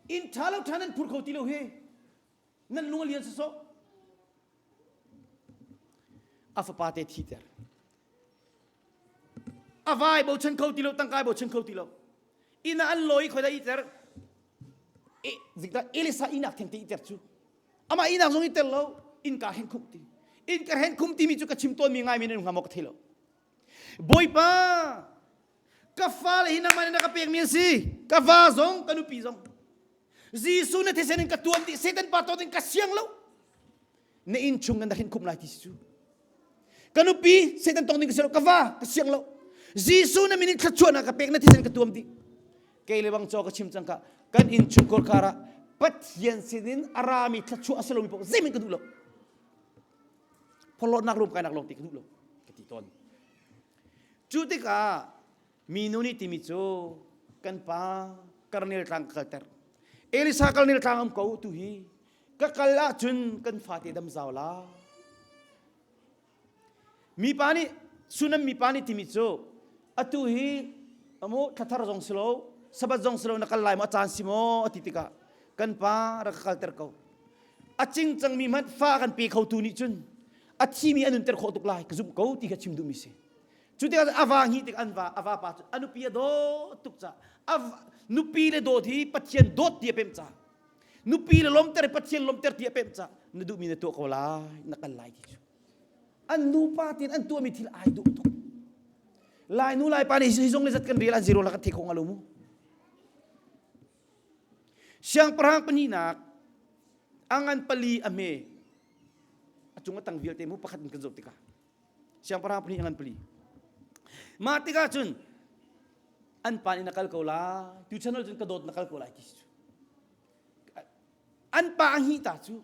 Inn ṭha lo ṭha nan phur kho ti lo hi. Nan lung a lian sawsawh. A fapa te thiter. A vai bochan kho ti lo tangka bochan kho ti lo. Inn ah an lawi khoi dah iter. Elisa inak theng te iter cu amah inak zong i tel lo innka hen khum ti innka hen khum timi cu ka chim tawnmi ngai men hnga maw ka thei lo Bawipa ka fale hi nangmah nih na ka pekmi an si ka va zong ka nupi zong Jesuh na thisen in ka tuam dih Satan pa tawt in ka siang lo na inn chung in na hin khum lai ti si cu ka nupi Satan tong ding ka si lo ka va ka siang lo Jesuh na min in thluachuahnak ka pek na thisen ka tuam dih kei le bang chaw ka chim cang ka kan inn chung kar ah Pathian sinin a rami thluachuah a si lomi paoh zeimin ka duh lo phorhlawtnak rum kainak lawng ti ka duh lo ka ti tawn Cu tikah minu nih timi cu kan pa Karnel tlang ka kalter. Elisa Karnel tlang am ko tu hi ka kal ahcun kan fate dam zau la. Mipa nih Sunam mipa nih timi cu atu hi amu thlathar zong si lo sabat zong si lo na kal lai maw a caan si maw a ti tikah kan pa rak ka kalter ko a cingcangmi hmanh fa kan pe khotu nih cun a thimi a nunter khawh tuk lai ka zumh ko ti kha chim duhmi si cu tikah a va hi tik an va a va pa cu a nupi a dawt tuk ca a nupi le dawt hi Pathian dawt ti a pemh ca nupi le lomter Pathian lomter ti a pemh ca na duhmi na tuah ko lai na kal lai ti cu an nupa tin an tuahmi thil ai duh tuk lai nu lai pa nih hi zong le zat kan rel an zero la kan thei kho nga lo mu Siangpahrang pahnihnak a ngan pali a hme a cung a tang vialte mu pakhat in kan zoh tikah siangpahrang pahnih a ngan pali mah tikah cun an pa nih na kal ko lai tu chan cun ka dawt na kal ko lai ti cu an pa a hih ta cu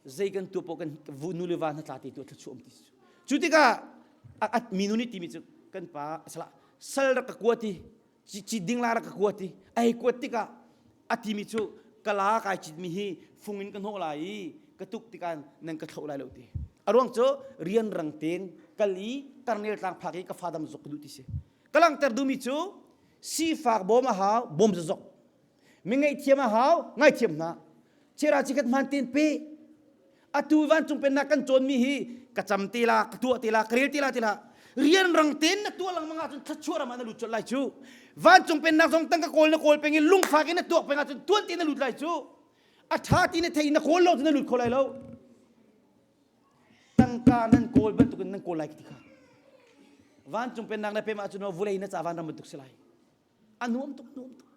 zei kan tuah paoh kan nu le va hna tla te tu a thluachuah um ti cu cu tikah minu nih timi cu kan pa sala sal rak ka kua ti ci ding la rak ka kuat i a hei kuat tikah a timi cu kala kai citmi hi fung in ka hnawh lai i ka tuk tikah nan ka thloh lai lo ti a ruang cu rian rang tein kal i karnel tlang phak i ka fa dam zok ka duh ti si ka langhter duhmi cu sifak bawm a hau bawm zok mi ngaihthiam a hau ngaithiam hna chera chikhat hman ten pe atu vancung pennak kan cawnmi hi ka cam te la ka tuah te la ka rel te la te la rian rang ten na tuah lengmang ahcun thluachuah ram ah na lut colh lai cu vancung pennak zong tangka kawl na kawl peng i lungfak in na tuak peng ahcun tuan te na lut lai cu a ṭha ti na thei na kawl lo cu na lut kho lai lo tangka nan kawl bantukin nan kawl lai ti kha vancung pennak na pem ahcun vulei na ca vanram bantuk si lai a nuam tuk nuam tuk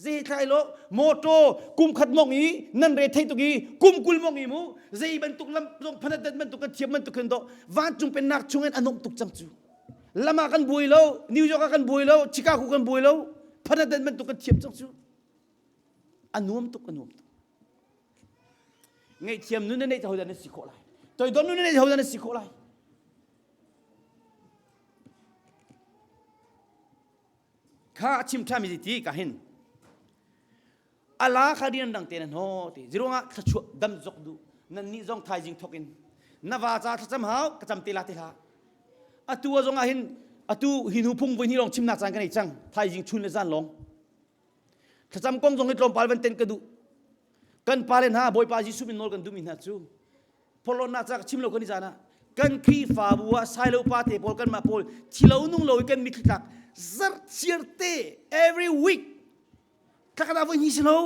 zei thlai lo motor kum khat mong i nan re thei tuk i kum kul mong i mu zei bantuk lam zong phanat dat bantuk kan thiam bantuk khin do vancung pennak chungin a nuam tuk cang cu lama kan buai lo New York ah kan buai lo Chicago kan buai lo phanat dat bantuk kan thiam cang cu a nuam tuk a nuam tuk ngaihthiam nun na neih hodah na si khawh lai toidor nun na neih hodah na si khawh lai Kha a chim ṭhanmi ti ka hin ala kha rian dang te na hno ti ziruangah thluachuah dam zok du nan nih zong thaizing thok in na va ca thlacam hau ka cam te la te hlah atu a zong ah hin atu hi hnu phung voi hnih lawng chimnak caan ka nei cang thaizing chun le zan lawng thlacam kong zong hi tlawmpal van ten ka duh kan pale hna Bawipa Jesuh min nawl kan duhmi hna cu Phorhlawtnak ca ka chim lo kan i zan ah kan Khrihfabu ah sailo pa te pawl kanmah pawl thilo nung lo i kan mitthli tlak zarhchiar te every week thlakhat ah voi hnih si lo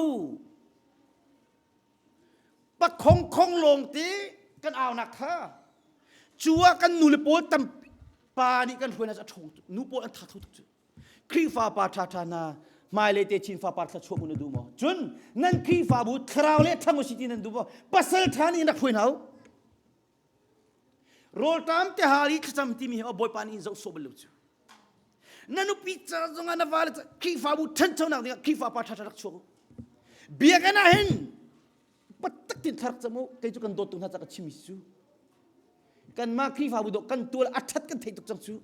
pakhong khong lawng te kan aunak kha cu ah kan nu le pawl tam pa nih kan hruai hna cu a ṭhawng tuk nu pawl an tha tho tuk cu Khrihfa pa ṭhaṭha hna hmailei te Chin fapa thluachuah mu na duh maw? Cun nan Khrihfabu thlarau le ṭhang usih ti nan duh maw? Pasal ṭha nih rak hruai hna u. Rawlṭam te hal i thlacam timi hi Bawipa nih in zoh sawh bal lo cu. Na nupi ca zongah na vale ca Khrihfabu ṭhanchonak dingah Khrihfa pa ṭhaṭha rak chuak u. Biakinn ah hin patak tin thla rak cam u. Kei cu kan dawt tuk hna ca ka chim cu. Kanmah Khrihfabu dawh kan tual a ṭhat kan theih tuk cang cu.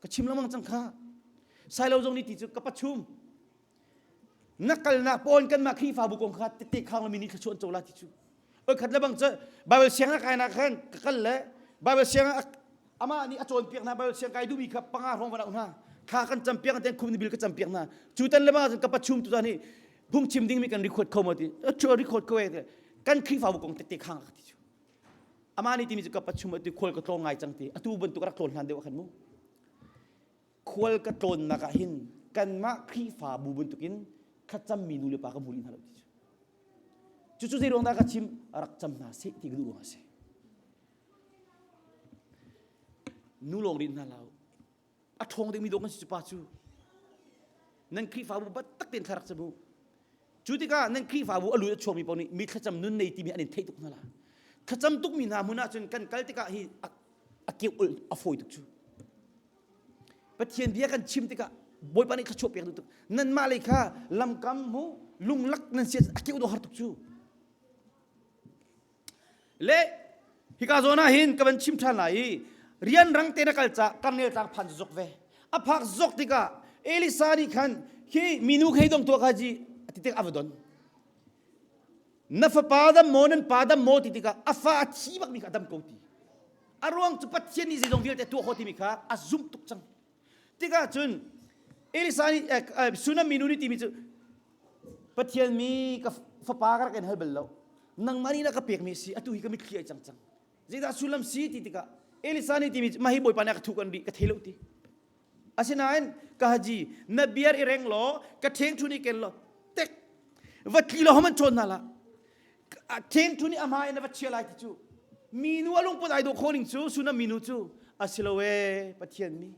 Ka chim lengmang cang kha. Sailo zong nih ti cu ka pachum. Na kalnak pawn kanmah Khrihfabu kong kha tete khang lomi nih thluachuah an co la ti cu. Oi khat le bang cu Bible siang ah kai nak khan ka kal le Bible siang ah amah nih a cawnpiak hna Bible siang kai duhmi kha panga hrawng van auh hna. Thla kan campiak ten khum ni bil ka campiak hna. Cu tan le bang ahcun ka pachum tu ni phungchim dingmi kan record kho maw ti. Record ko e kan Khrihfabu kong tete khang ka ti cu. Amah nih timi cu ka pachum atu khual ka tlawng ngai cang ti atu bantuk rak tlawn hlan deuh ah khan mu khual ka tlawnnak ah hin kanmah Khrihfabu bantukin Thlacammi nu le pa ka hmu rih hna lo ti cu. Cucu zei ruang dah ka chim? Rak cam hna seh ti ka duh ruang a si. Nu lawng rin hna lo. A ṭhawng dingmi dawh kan si cu pa cu. Nan Khrihfabu biatak tein thla rak cam u. Cu tikah nan Khrihfabu a lut a chuakmi paoh nih mi thlacam nun nei timi an in theih tuk hna la. Thlacam tukmi hna hmun ahcun kan kal tikah hi a keuh a fawi tuk cu. Pathian bia kan chim tikah Bawipa nih thluachuah pek duh tuk. Nanmah lei kha lamkam mu lunglak nan si a keuh dawh har tuk cu. Le hika zawn ah hin ka van chim ṭhan lai i rian rang te na kal ca Karnel tlang phan zok ve. A phak zok tikah Elisa nih khan khi minu khei dong tuah kha ji ti tik a va don. Na fapa dam maw nan pa dam maw ti tikah a fa a thi bakmi kha a dam ko ti. A ruang cu Pathian nih zeizong vialte tuah khawh timi kha a zumh tuk cang. Tikah cun Elisa nih Sunam minu nih timi cu Pathian mi ka fapa ka rak in hal bal lo. Nangmah nih na ka pekmi si atu hi ka mitthli ai cang cang. Zeidah sullam si ti tikah Elisa nih timi cu mah hi Bawipa nih a ka thuh kan rih ka thei lo ti. Asinain ka haji na biar i reng law ka ṭheng ṭhu nih ken law tek va tli law man chawn hna la ṭheng ṭhu nih a hmai na va chia lai ti cu minu a lungput ai dawh khawh ning cu sunam minu cu asilo e Pathian mi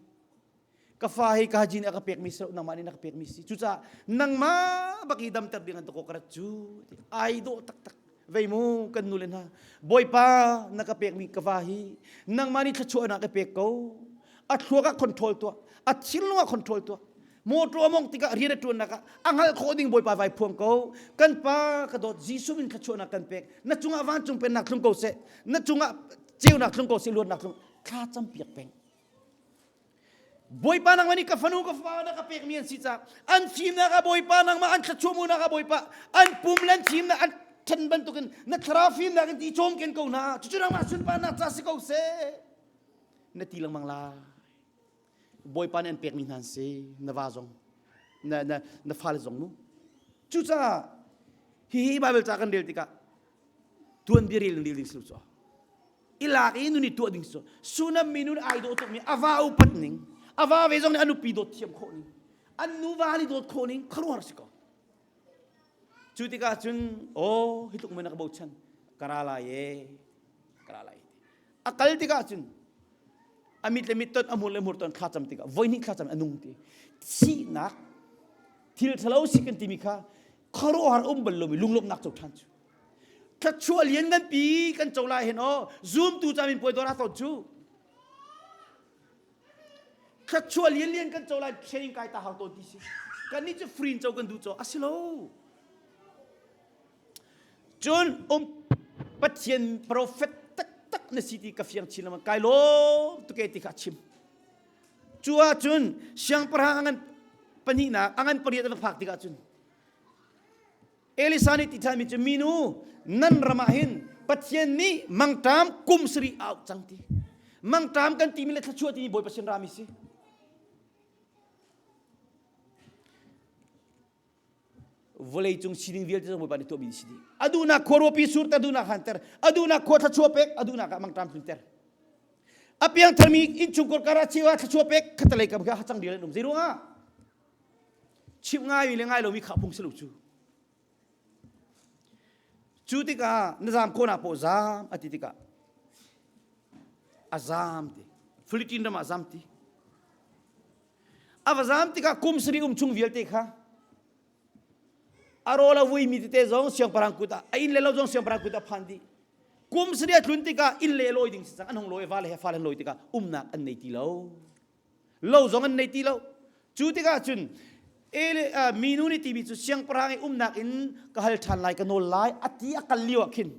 ka fa hi ka haji nih a ka pekmi si lo nangmah nih na ka pekmi si cucaah nangmah bak i damter ding an ta ka rat cu ai dawh taktak Vei mu kan nu le hna Bawipa na ka pekmi ka va hi nangmah nih thluachuah na ka pek ko a thluak ah control tuah a thinlung ah control tuah motor a mong tikah rian a ṭuannak ah a hngalh khawh ding Bawipa vai phuang ko kan pa ka dawt Jesuh min thluachuahnak kan pek na cungah vancung pennak thlung ko seh na cungah ceunak thlung ko seh luatnak thlung thla campiak peng Bawipa nangmah nih ka fanu ka fapa na ka pekmi an si caah an fimnak ah Bawipa nangmah an thluachuah ah Bawipa an pum le an fimnak an ṭhen bantukin na thlarau fimnak in ti cawm ken ko hna cucu nangmah sunparnak ca si ko seh na ti lengmang lai Bawipa nih an pekmi hna an si na va zong na na na fale zong mu cucaah hihi Bible ca kan rel tikah tuanbia rel in rel ding si lo cu i lak i nun i tuah ding cu Sunam mi nun ai dawh tukmi a va upat ning a va ve zong nih a nupi dawt thiam khawh ning an nuva nih dawt khawh ning khuaruahhar si ko cu tikah cun aw hi tluk mei na ka bochan ka ra lai e ka ra lai a kal tikah cun a mit le mit ton a hmur le hmur ton thla cam tikah voihnih thla cam a nung ti thihnak thil ṭhalo si kan timi kha khuaruahhar um bal lomi lunglawmhnak co ṭhan cu Thluachuah lian nganpi kan co lai hen aw zumtu ca min puai dawr tawn cu thluachuah lian lian kan co lai training kai ta hau tawn ti si kan nih cu free in co kan duh co asi lo cun um pathian prophet taktak na si ti ka fiang chin lama kai lawm tuke ti kha chim cu ahcun siangpahrang angan pahnihnak angan pariat a va phak tikah cun Elisa nih ti ṭhanmi cu minu nan ram ah hin Pathian nih mangṭam kum sarih a auh cang ti. Mangṭam kan timi le thluachuah timi Bawipa sin rami si. Vawlei cung sining vialte zong Bawipa nih tuahmi si dih. A duhnak khua ruapi surter, duhnak hanter, a duhnak khua thluachuah pek, a duhnak ah mangṭam tlunter. A piangtharmi innchungkhar kar ah cheu ah thluachuah pek, khatalei kam kha hacang rial an um. Zei ruangah? Chimh ngaimi le ngai lomi kha phung si lo cu. Cu tikah na zaam khawhnak paoh zaam a ti tikah a zaam ti. Philippine ram ah zaam ti. A va zaam tikah kum sarih um chung vialte kha a rawl a vuimi tete zong siangpahrang kut ah a inn le lo zong siangpahrang kut ah phan dih. Kum sarih a tlun tikah inn le lawi ding si cang an hung lawi va le he fa le lawi tikah umnak an nei ti lo. Lo zong an nei ti lo. Cu tikah cun minu nih timi cu siangpahrang i umnak in ka hal ṭhan lai ka nawl lai a ti a kal lio ah khin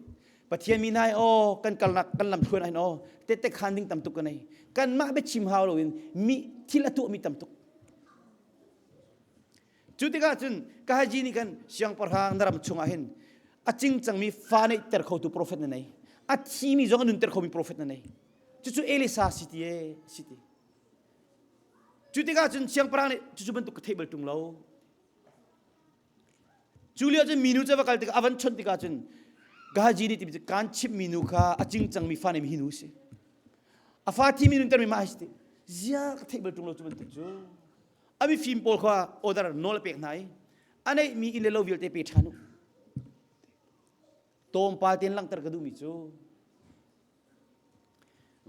Pathian mi nai aw kan kalnak kan lam thluan ah hin aw tette khan ding tam tuk ka nei kanmah biachim hau loin mi thil a tuahmi tam tuk cu tikah cun ka haji nih khan siangpahrang na ram chungah hin a cingcangmi fa neihter khotu profet na nei a thimi zong a nunter khomi profet na nei cucu Elisa si ti e si ti cu tikah cun siangpahrang nih cucu bantuk ka theih bal ṭung lo cu lio cun minu cu va kal tikah a van chawnh tikah cun Gahaji nih timi cu kaan chimh minu kha a cingcangmi fa nei mi hi nu si a fa thi mi nunter mi mah hi si ti zia ka theih bal ṭung lo cu bantuk cu a mifim pawl kha order nawl a pek hna i. A neihmi inn le lo vialte pe ṭhan u. Tlawmpal tein langhter ka duhmi cu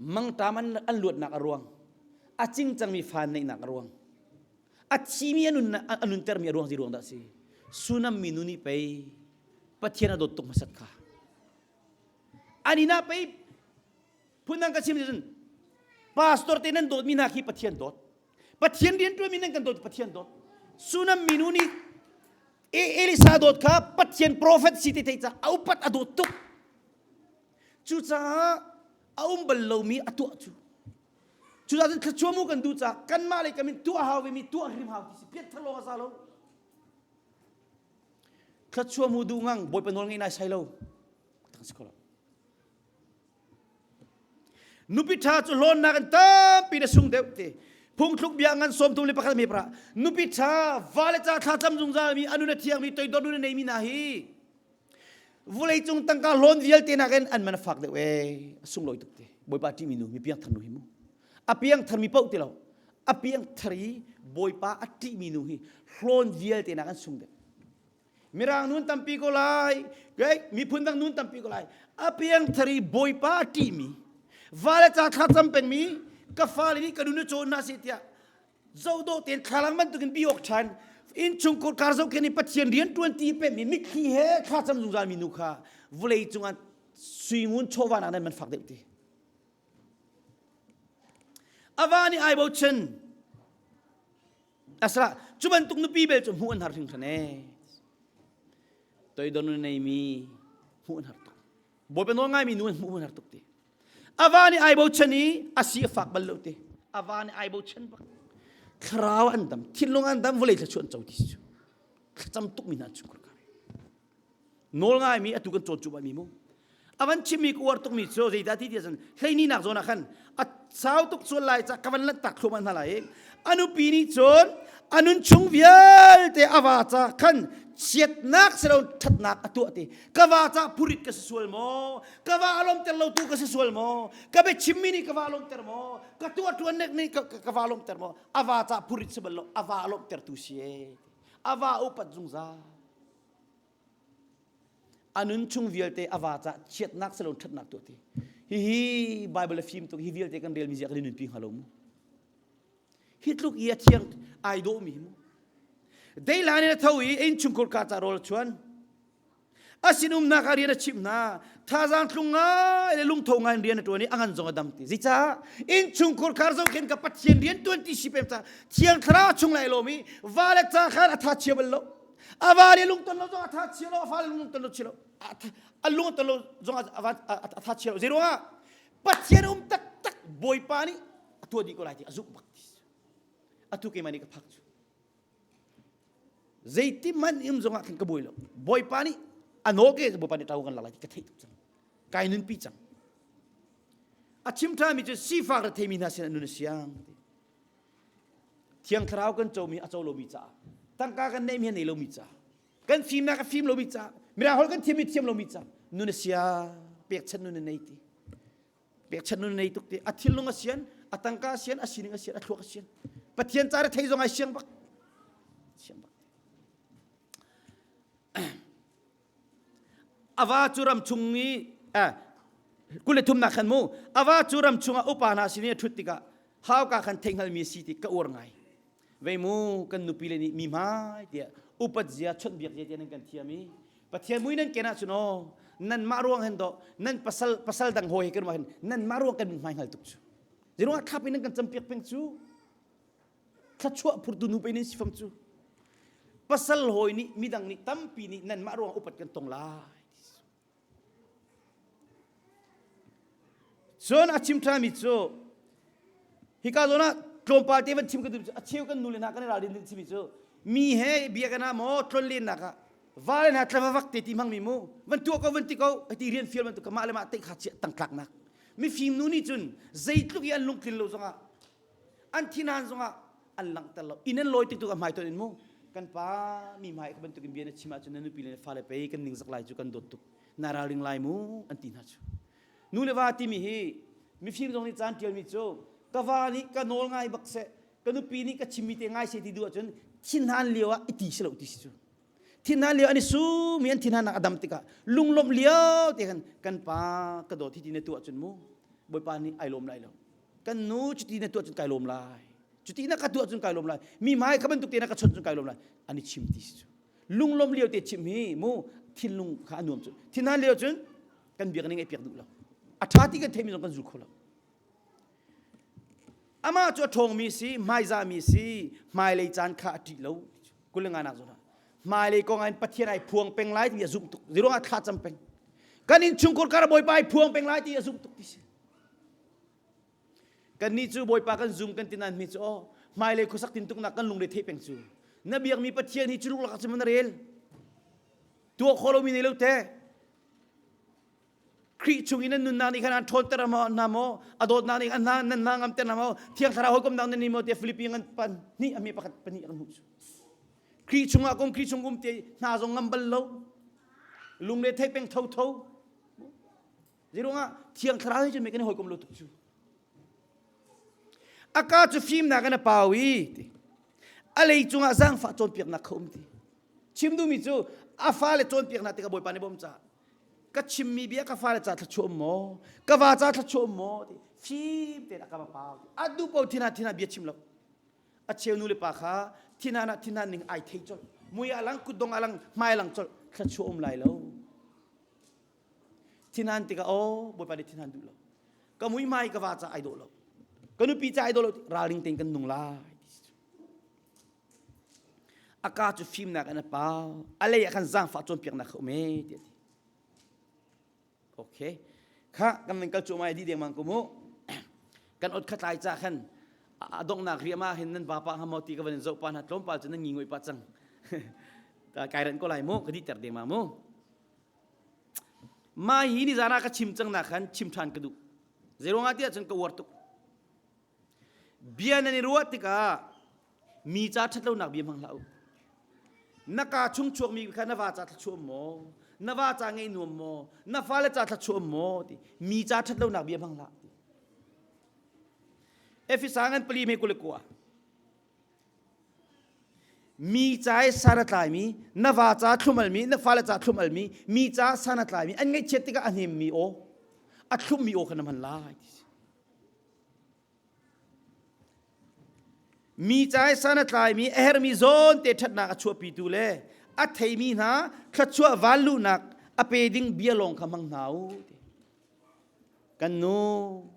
mangṭam an, an luatnak a ruang, a cingcangmi fa an neihnak a ruang, a thimi a nun a nuntermi a ruang zei ruang dah si? Sunam mi nu nih pei Pathian a dawt tuk hmasat kha. An inn ah pei phundang ka chim cun pastor te nan dawtmi hna khi Pathian dawt. Pathian rianṭuanmi nan kan dawt Pathian dawt. Sunam mi nu nih Elisa dawt kha Pathian prophet si ti theih caah a upat a dawt tuk. Cucaah a um bal lomi a tuah cu. Cucaah cun thluachuah mu kan duh caah kanmah lei kam in tuah hau vemi tuah hrim hau ti si piat thar lawng a za lo. Thluachuah mu duh ngang Bawipa nawl ngei nai sai lo. Tang si ko lo. Nupi ṭha cu hlawnnak in tampi na sung deuh ti. Phungthluk bia ngan 31 me pra. Nupi ṭha vale ca thlacam zungzal mi anu na thiangmi toidor nu na neimi hna hi vawleicung tangka hlawn vialte nakin an man a fak deuh ee a sunglawi tuk te. Bawipa ṭihmi nu mi piangthar nu hi mu. A piangthar mi paoh ti lo. A piangthar i Bawipa a ṭihmi nu hi hlawn vialte nakin sung deuh. Mirang nun tampi ko lai, miphun dang nun tampi ko lai. A piangthar i Bawipa a ṭihmi, vale ca thlacam pengmi, ka fale nih ka nun a cawn hna seh tiah zohdawh tein thlalang bantukin bi awk ṭhan innchungkhur kar zohkhenh i Pathian rian ṭuan ti pemmi mitthli he thlacam zungzal mi nu kha vawlei cungah suingun chawva nak nan man fak deuh ti. A va nih ai bochan Asra cu bantuk nupi bel cu hmuh an har hringhran ee. Toidor nu neimi hmuh an har tuk. Bawipa nawl ngaimi nu an hmuh an har tuk ti. A va nih ai bochan i a si a fak bal lo ti. A va nih ai bochan bak. Thlarau an dam, thinlung an dam, vawlei thluachuah an co ti cu. Thlacam tuk mi hna an chungkhar ka. Nawl ngaimi atu kan cawn cuahmah mi mu. A van chimmi ka uar tukmi cu zeidah ti tiah cun hleini nak zawn ah khan a sau tuk sual lai ca ka van lanhtak thluahmah hna lai i a nupi nih cun a nun chung vialte a va ca khan chiatnak si lo ṭhatnak a tuah ti ka va ca phurit ka si sual maw ka va a lawmter lo tu ka si sual maw ka biachimmi nih ka va lawmter maw ka tuah ṭuannek nih ka va lawmter maw a va ca phurit si bal lo a va lawmter tu si e a va upat zungzal A nun chung vialte a va cah chiatnak si lo ṭhatnak tuah ti. Hihi Bible a fim tuk hi vialte kan relmi zia kan i nunpi hnga lo mu. Hi tluk i a thiang ai dawhmi hi mu. Deilan in a tho i innchungkhur ka ca rawl a chuan. A sinumnak ah rian a chimh hna. Thazaang tlung ngai le lungtho ngai in rian a ṭuan i a ngan zong a dam ti. Zeicah innchungkhur khar zohkhen ka Pathian rian ṭuan ti si pem ca Thiang Thlarau chung lai lawm i va le ca khan a tha chia bal lo. A va le lungton lo zong a tha chia lo, a fa le lungton lo chia lo. A lungton lo zong a tha chia lo. Zeiruangah Pathian um taktak Bawipa nih a tuah dih ko lai ti a zumh bak ti. Atu keimah nih ka phak cu. Zeiti man um zongah khan ka buai lo. Bawipa nih a nawl ke Bawipa nih ṭau kan lak lai ti ka theih tuk cang. Kai nunpi cang. A chim ṭhami cu sifak re theimi hna sin ah nun a siang. Thiang Thlarau kan comi a co lomi caah tangka kan neihmi a nei lomi caah kan fimnak a fim lomi caah mirang holh kan thiammi thiam lomi caah nun a sia pekchanh nun a nei ti pekchanh nun a nei tuk ti a thinlung a sian a tangka a sian a sining a sian a thluak a sian Pathian ca thei zong ai siang bak siang bak A va cu ram chung i eh, 23nak khan mu a va cu ram chungah upa hna sin i a ṭhut tikah hauka khan theihhngalmi a si ti ka uar ngai. Vei mu kan nupi le nih mi hmai tiah upat zia chawnhbiak zia tiah nan kan thiam i Pathian mui nan ken ahcun aw nanmah ruang hin dawh nan pasal pasal dang hawi he kan hin nanmah ruang kan hmai hngal tuk cu. Zeiruangah thlap in nan kan campiak peng cu thluachuah phurtu nu pei nan si fam cu pasal hawi nih midang nih tampi nih nanmah ruang upat kan tong lai cun a chim ṭhanmi cu hika zawn ah tlawmpal te van chim ka duh cu a cheu kan nu le hna kan i ralrin ding chimi cu mi he bia kan ah maw tlonlennak ah va le hna tlavavak te ti hmangmi mu van tuah ko van ti ko hiti rian fial bantuk ka mah le mah te kha chiah tangtlaknak mifim nu nih cun zeitluk i an lungtlin lo zongah An thinhan zongah an langhter lo. Inn an lawi tik tuk a hmai ton in mu. Kan pa mi hmai ka bantukin bia na chim ahcun na nupi le na fale pei kan ningzak lai cu kan dawt tuk. Na ralring lai mu an ti hna cu. Nu le va timi hi mifim zong nih caan ṭialmi cu ka va nih ka nawl ngai bak seh ka nupi nih ka chimmi te ngai seh ti duh ahcun thinhan lio ah i ti si lo ti si cu. Thinhan lio an i sum i an thinhannak a dam tikah lunglawmh lio te khan kan pa ka dawt hi ti na tuah cun mu Bawipa nih ai lawm lai lo. Kan nu cuti na tuah cun kai lawm lai. Cuti na ka tuah cun kai lawm lai. Mi hmai kha bantuk te na ka chawnh cun kai lawm lai. An i chim ti si cu. Lunglawmh lio te chim hi mu thinlung kha a nuam cu. Thinhan lio cun kan biak ning ai piak duh lo. A ṭha ti kan theimi zong kan zul kho lo. Amah cu a ṭhawngmi si, hmaizahmi si, hmailei caan kha a ṭih lo. Kulinga nak zawn ah. Hmailei kong ah hin Pathian ai phuang peng lai ti a zumh tuk. Zeiruang ah thla cam peng. Kan innchungkhar kar Bawipa ai phuang peng lai ti a zumh tuk ti si. Kannih cu Bawipa kan zum kan ti nain mi cu aw hmailei khuasak tintuknak kan lungre theih peng cu. Na biakmi Pathian hi culuk lakah cun na rel. Tuah khawh lomi nei lo te. Khrih chung i nan nunnak nih khan an ṭhawnter hna maw a dawtnak nih an nan hna ngamter hna maw Thiang Thlarau hawikomnak nan ni maw tiah Filipi ngan pan hnih a mi pakhat pahnih kan hmuh cu Khrih chungah kum Khrih chung um te hna zong ngam bal lo lungre thei peng tho tho zeiruangah Thiang Thlarau hi cu me kan i hawikom lo tuk cu a ka cu fimnak in a pau i ti a lei cungah zaangfah cawnpiaknak kha um ti chim duhmi cu a fale cawnpiaknak tikah Bawipa nih bawm caah ka chimmi bia ka fale ca thluachuah um maw ka va ca thluachuah um maw ti fim tein a ka va pau a duh po thina thina bia chim lo a cheu nu le pa kha thina na thina ning ai thei chol mui alang kutdong alang hmai lang chol thluachuah um lai lo thinan tikah o bawipa nih thinan duh lo ka mui mai ka va ca ai dawh lo ka nupi ca ai dawh lo ralring tein kan nung lai A ka cu fimnak in a pau. A lei ah khan zaangfah cawnpiaknak kha um e tiah a ti. Okay. Kha kan van kal cuahmah i dih dengmang ko mu. Kan ot khat lai ca khan a donghnak riam ah hin nan vapa hnga maw ti ka van in zoh pa hna tlawmpal cu nan ngi ngoi pa cang. Kai ranh ko lai mu ka dihter dengmang mu. Mah hi ni zan ah ka chim cang nak khan chim ṭhan ka duh. Zeiruangah tiah cun ka uar tuk. Bia nan i ruah tikah mi ca ṭhatlonak bia hmang hlah u. Na kaa chung chuakmi kha na va ca thluachuah um maw? Na va ca ngeih nuam maw? Na fale ca thluachuah um maw? Ti mi ca ṭhatlonak bia hmang hlah. Efesa ngan pali me kule kua. Mi ca i san a tlaimi, na va ca thlum almi, na fale ca thlum almi, mi ca san a tlaimi, an ngaihchiat tikah a hnemmi aw, a thlummi aw kha na hman lai. Ti si. Mi ca i san a tlaimi a herhmi zawnte ṭhatnak a chuahpitu le a theimi hna thluachuah vanluhnak a pe ding bia lawng kha hmang hna u. Kan nu,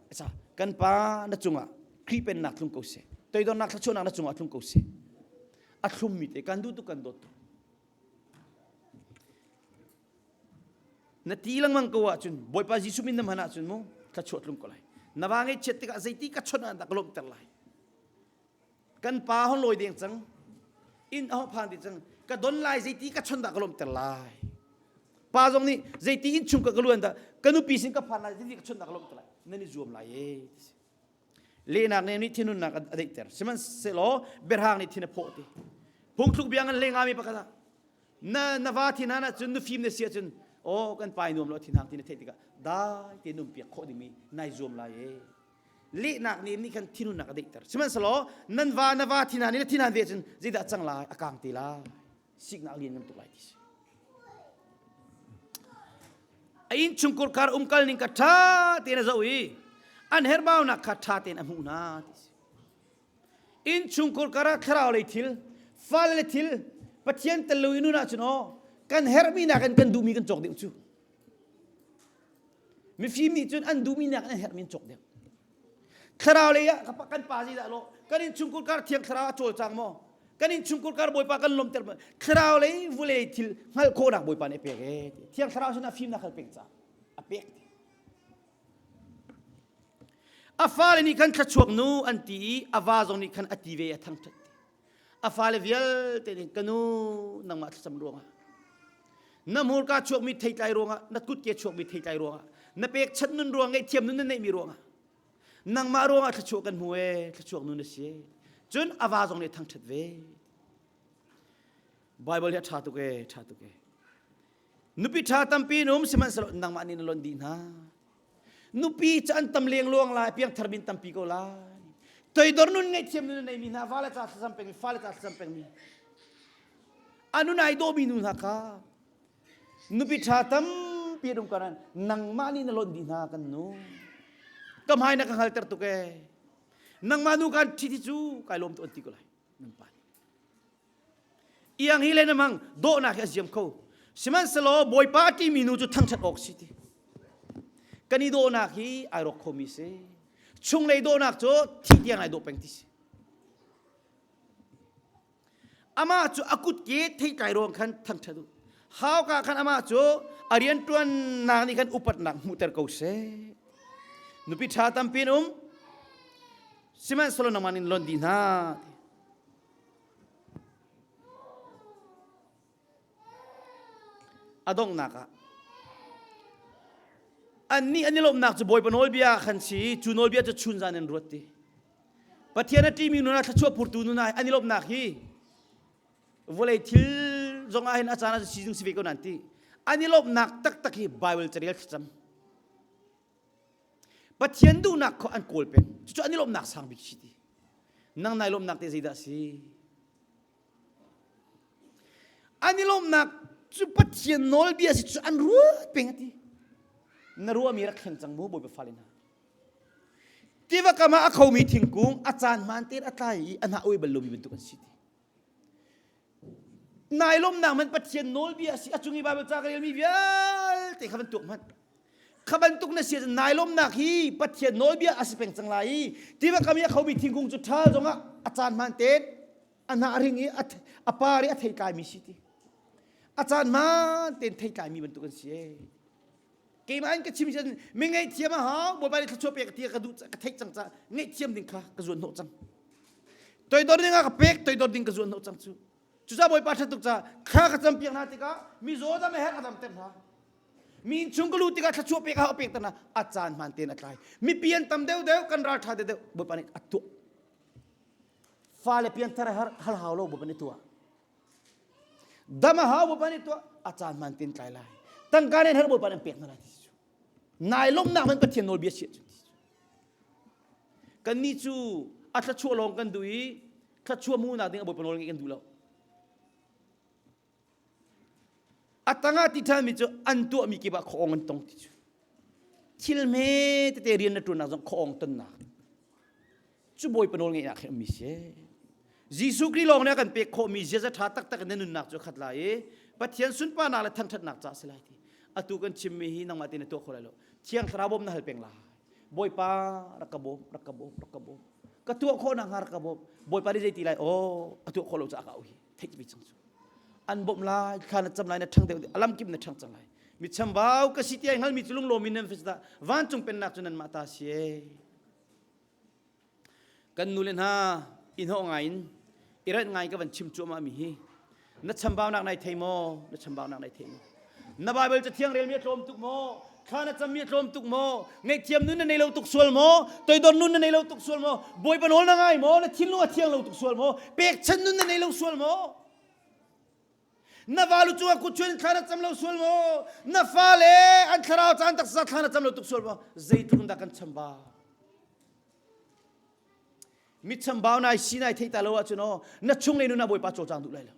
kan pa na cungah Khrih pennak tlung ko seh. Toidornak thluachuahnak na cungah tlung ko seh. A thlummi te kan duh tuk kan dawt tuk. Na ti lengmang ko ahcun Bawipa Jesuh min na hman ahcun mu thluachuah tlung ko lai. Na va ngaihchiat tikah zeiti ka chawnh ah dah ka lawmhter lai. Kan pa hon lawi deng cang. Inn a hong phan ti cang. Ka don lai zeiti ka chawnh dah ka lawmhter lai. Pa zong nih zeiti inn chung ka ka luan dah ka nupi sin ka phan lai zeiti ka chawnh dah ka lawmhter lai. Nan i zuam lai e. Lehnak nih thinhunnak a deihter. Sihmanhsehlaw biahrang nih thin a phawh ti. Phungthluk bia ngan lengami pakhat ah na na va thinhan ahcun nufim na si ahcun aw kan pai nuam lo thinhang ti na theih tikah dai te num piak khawh dingmi nai zuam lai e lehnak nih nih khan thinhunnak a deihter sihmanhsehlaw nan va na va thinhan i na thinhan ve ahcun zeidah cang lai a kang te lai siknak lian ngan tuk lai ti si a innchungkhar kar umkal ning kha ṭha tein a zoh i an herhbaunak kha ṭha tein a hmuh hna ti si Innchungkhar karah thlarau lei thil, fale le thil, Pathian tel lo i nun ahcun aw kan herhmi nakin kan duhmi kan cawk deuh cu. Mifim nih cun an duhmi nakin an herhmi an cawk deuh. Thlarau lei ah kan pa zeidah lo kan innchungkhar kar thiang thlarau a cawlcang maw? Kan innchungkhar kar Bawipa kan lawmter maw? Thlarau lei vulei thil hngalh khawhnak Bawipa nih a pek ee. Thiang thlarau sinah fimnak kha pek ca a pek. A fale nih khan thluachuak nu an ti i a va zong nih khan a ti ve a thangṭhat. A fale vialte nih ka nu nangmah thlacam ruangah na hmurka chuakmi theitlai ruangah na kutke chuakmi theitlai ruangah na pekchanh nun ruang ngaihthiam nun na neihmi ruangah nangmah ruangah thluachuah kan hmu ee thluachuak nu na si cun a va zong nih thangṭhat ve Bible hi a ṭha tuk ee ṭha tuk ee Nupi ṭha tampi in um sihmanhsehlaw nangmah nih na lonh dih hna. Nupi cu an tam lengluang lai, piangthar min tampi ko lai. Toidor nun ngaihthiam nun a neimi hna, vale ca thlacam pengmi, fale ca thlacam pengmi. A nun ai dawmi nu hna kha nupi ṭha tampi an um karan nangmah nih na lonh dih hna kan nu. Ka hmai na ka hngalter tuk ee. Nangmah nu kan ṭhi ti cu kai lawm tuk an ti ko lai. Nan pa nih. Iang hi le na mang dawhnak hi a ziam kho. Sihmanhsehlaw Bawipa a ṭihmi nu cu thangṭhat awk si ti. Kan i dawhnak hi ai rawk khomi si. Chunglei dawhnak cu thih tiang ai dawh peng ti si. Amah cu a kutke theitlai ruang khan thangṭhat u. Hauka khan amah cu a rianṭuannak nih khan upatnak hmuhter ko seh. Nupi ṭha tampi an um, sihmanhsehlaw nangmah nih lonh dih hna. A donghnak ah annih an i lawmhnak cu Bawipa nawlbia khan si cu nawlbia cu chunzan in ruat ti. Pathian a ṭihmi nun ah thluachuah phurtu nun ah an i lawmhnak hi vawlei thil zong ah hin a caan ah si si ve ko nan ti. An i lawmhnak taktak hi Bible carel thlacam. Pathian duhnak kha an kawl peng. Cucu an i lawmhnak sang bik si ti. Nang nai lawmhnak te zeidah si? An i lawmhnak cu Pathian nawlbia si cu an ruat peng a ti. Na ruahmi rak thleng cang mu Bawipa fale hna. Tiva kam ah a khomi thingkung a caan hmaan tein a tlai i a hnah oi bal lomi bantuk an si ti. Nai lawmnak man Pathian nawlbia a si a cung i Baibal ca ka relmi vialte kha van tuak hmanh. Kha bantuk na si ahcun nai lawmnak hi Pathian nawlbia a si peng cang lai i tiva kam i a khomi thingkung cu ṭhal zongah a caan hmaan tein a hnah ring i a par i a theitlaimi si ti. A caan hmaan tein theitlaimi bantuk an si ee. Keimah in ka chim cun mi ngaihthiam a hau Bawipa nih thluachuah pek ti ka duh ka theih cang ca ngaihthiam ding kha ka zuan hnawh cang. Toidor ding ah ka pek toidor ding ka zuan hnawh cang cu. Cucaah Bawipa ṭhat tuk ca thla ka cam piak hna tikah mi zaw dam a herh a damter hna. Mi innchung ka luh tikah thluachuah pek a hau pek hna a caan hmaan tein a tlai. Mipi an tam deuhdeuh kan ral ṭha deuhdeuh Bawipa nih a tuah. Fale pianthar har hal hau lo Bawipa nih tuah. Dam a hau Bawipa nih tuah a caan hmaan tein tlai lai. Tangka nen har Bawipa nih an pek hna lai ti cu. Nai lawmhnak man Pathian nawlbia si ahcun ti cu. Kannih cu a thluachuah lawng kan duh i thluachuah hmuhnak ding a Bawipa nawl ngeih kan duh lo. A tangah ti ṭhanmi cu an tuahmi kip ah khuaawng an tong ti cu. Thil hme tete rian na ṭuannak zong khuaawng tonnak. Cu Bawipa nawl ngeihnak hi ummi si. Jesuh Khrih lawng nih a kan pek khawhmi ziaza ṭha taktak in na nunnak cu a khat lai i Pathian sunparnak le thangṭhatnak caah a si lai ti. Atu kan chimmi hi nangmah tein na tuah kho lai lo. Thiang Thlarau bawm na hal peng lai. Bawipa rak ka bawm, rak ka bawm, rak ka bawm. Ka tuah khawh nakhnga rak ka bawm. Bawipa nih zei ti lai? Aw, a tuah khawh lo caah ka auh hi. Theih ve cang cu. An bawmh lai, thla na cam lai, na ṭhang deuh, a lamkip na ṭhang cang lai. Mi chambau ka si ti ai hngalmi cu lunglawm in nan fi dah vancung pennak cu nanmah ta si ee. Kan nu le hna i hnawh ngai in i ranh ngai ka van chim cuahmah mi hi na chambaunak nai thei maw na chambaunak nai thei maw na Bible cathiang relmi a tlawm tuk maw thla na cammi a tlawm tuk maw ngaihthiam nun na nei lo tuk sual maw toidor nun na nei lo tuk sual maw Bawipa nawl na ngai maw na thinlung a thiang lo tuk sual maw pekchan nun na nei lo sual maw Na valu cungah kut chuan thla na cam lo sual maw? Na fale an thlarau caan taksa thla na cam lo tuk sual maw? Zeitluk dah kan chambau? Mi chambau nai si nai thei ta lo ahcun aw na chung le nun ah Bawipa cawlcang duh lai lo.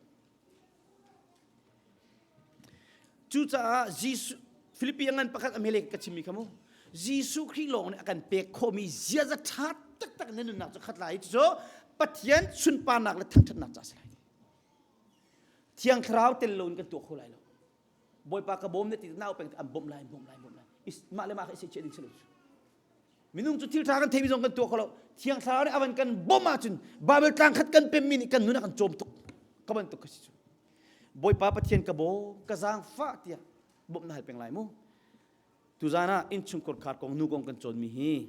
Cucaah Jesuh Filipi a ngan pakhat a hmelek ka chimmi kha mu Jesuh Khrih lawng nih a kan pek khawhmi ziaza ṭha taktak na nunnak cu khat lai cu Pathian sunparnak le thangṭhatnak ca a si lai. Thiang Thlarau tel loin kan tuah kho lai lo. Bawipa ka bawm na ti nau peng an bawmh lai bawmh lai bawmh lai. Mah le mah kha i chiah ding si lo cu. Minung cu thil ṭha kan theimi zong kan tuah kho lo. Thiang Thlarau nih a van kan bawmh ahcun Bible tlang khat kan pemmi nih kan nun a kan cawm tuk. Ka bantuk ka si cu. Bawipa Pathian ka bawm, ka zaangfah tiah bawmh na hal peng lai mu. Tuzaan ah innchungkhar khar kong nu kong kan cawnmi hi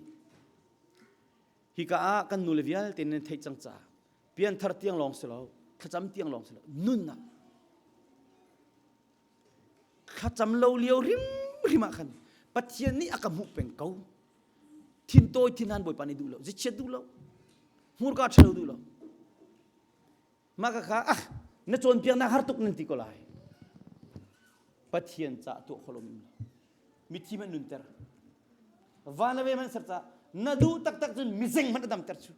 hika ah kan nule vialte nan theih cang caah pianthar tiang lawng si lo thlacam tiang lawng si lo nunnak thlacam lo lio rimrim ah khan Pathian nih a ka hmuh peng ko thintawi thinhan bawipa nih duh lo zichiat duh lo hmurka ṭhalo duh lo mah ka kha ah na cawnpiaknak har tuk nan ti ko lai Pathian ca tuah kho lo mi mithi man nunter van le ve man ser ca na duh taktak cun mizeng hmanh a damter chu.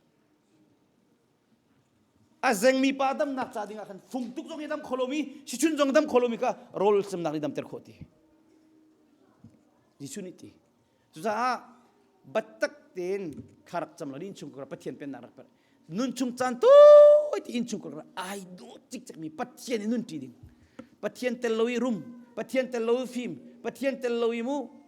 A zengmi pa damnak ca dingah khan fung tuk zong i dam kho lomi, sichun zong dam kho lomi kha rawl semnak nih damter khawh ti. Jesuh nih ti. Cucaah battak tein kha rak cam lo innchungkhar Pathian pennak rak per. Nun chung caan tawi ti innchungkhar ai dawt cikcek mi Pathian i nun ṭi ding. Pathian tel lo i rum, Pathian tel lo i fim, Pathian tel lo i mu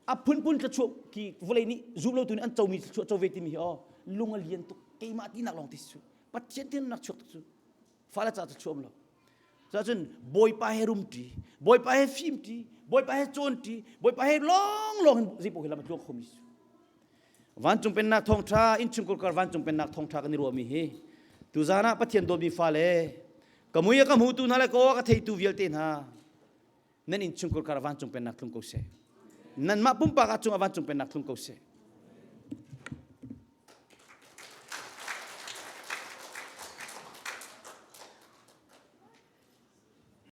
a phunphun thluachuah ki vawlei nih zum lo tu nih an comi thluachuah co ve timi hi aw lung a lian tuk keimah tinak lawng ti su Pathian tin nak chuak tuk cu fale ca thluachuah um lo cun bawipa he rum ṭi bawipa he fim ṭi bawipa he cawn ṭi bawipa he lawng lawng hin zeipaoh hi lam a tluang khomi su vancung pennak thawngṭha innchungkhar kar vancung pennak thawngṭha kan i ruahmi hi tuzan ah Pathian dawtmi fale ka mui a ka hmutu hna le ka aw a ka theitu vialte hna nan innchungkhar kar vancung pennak tlung ko seh nanmah pumpak ah cungah vancung pennak tlung ko seh.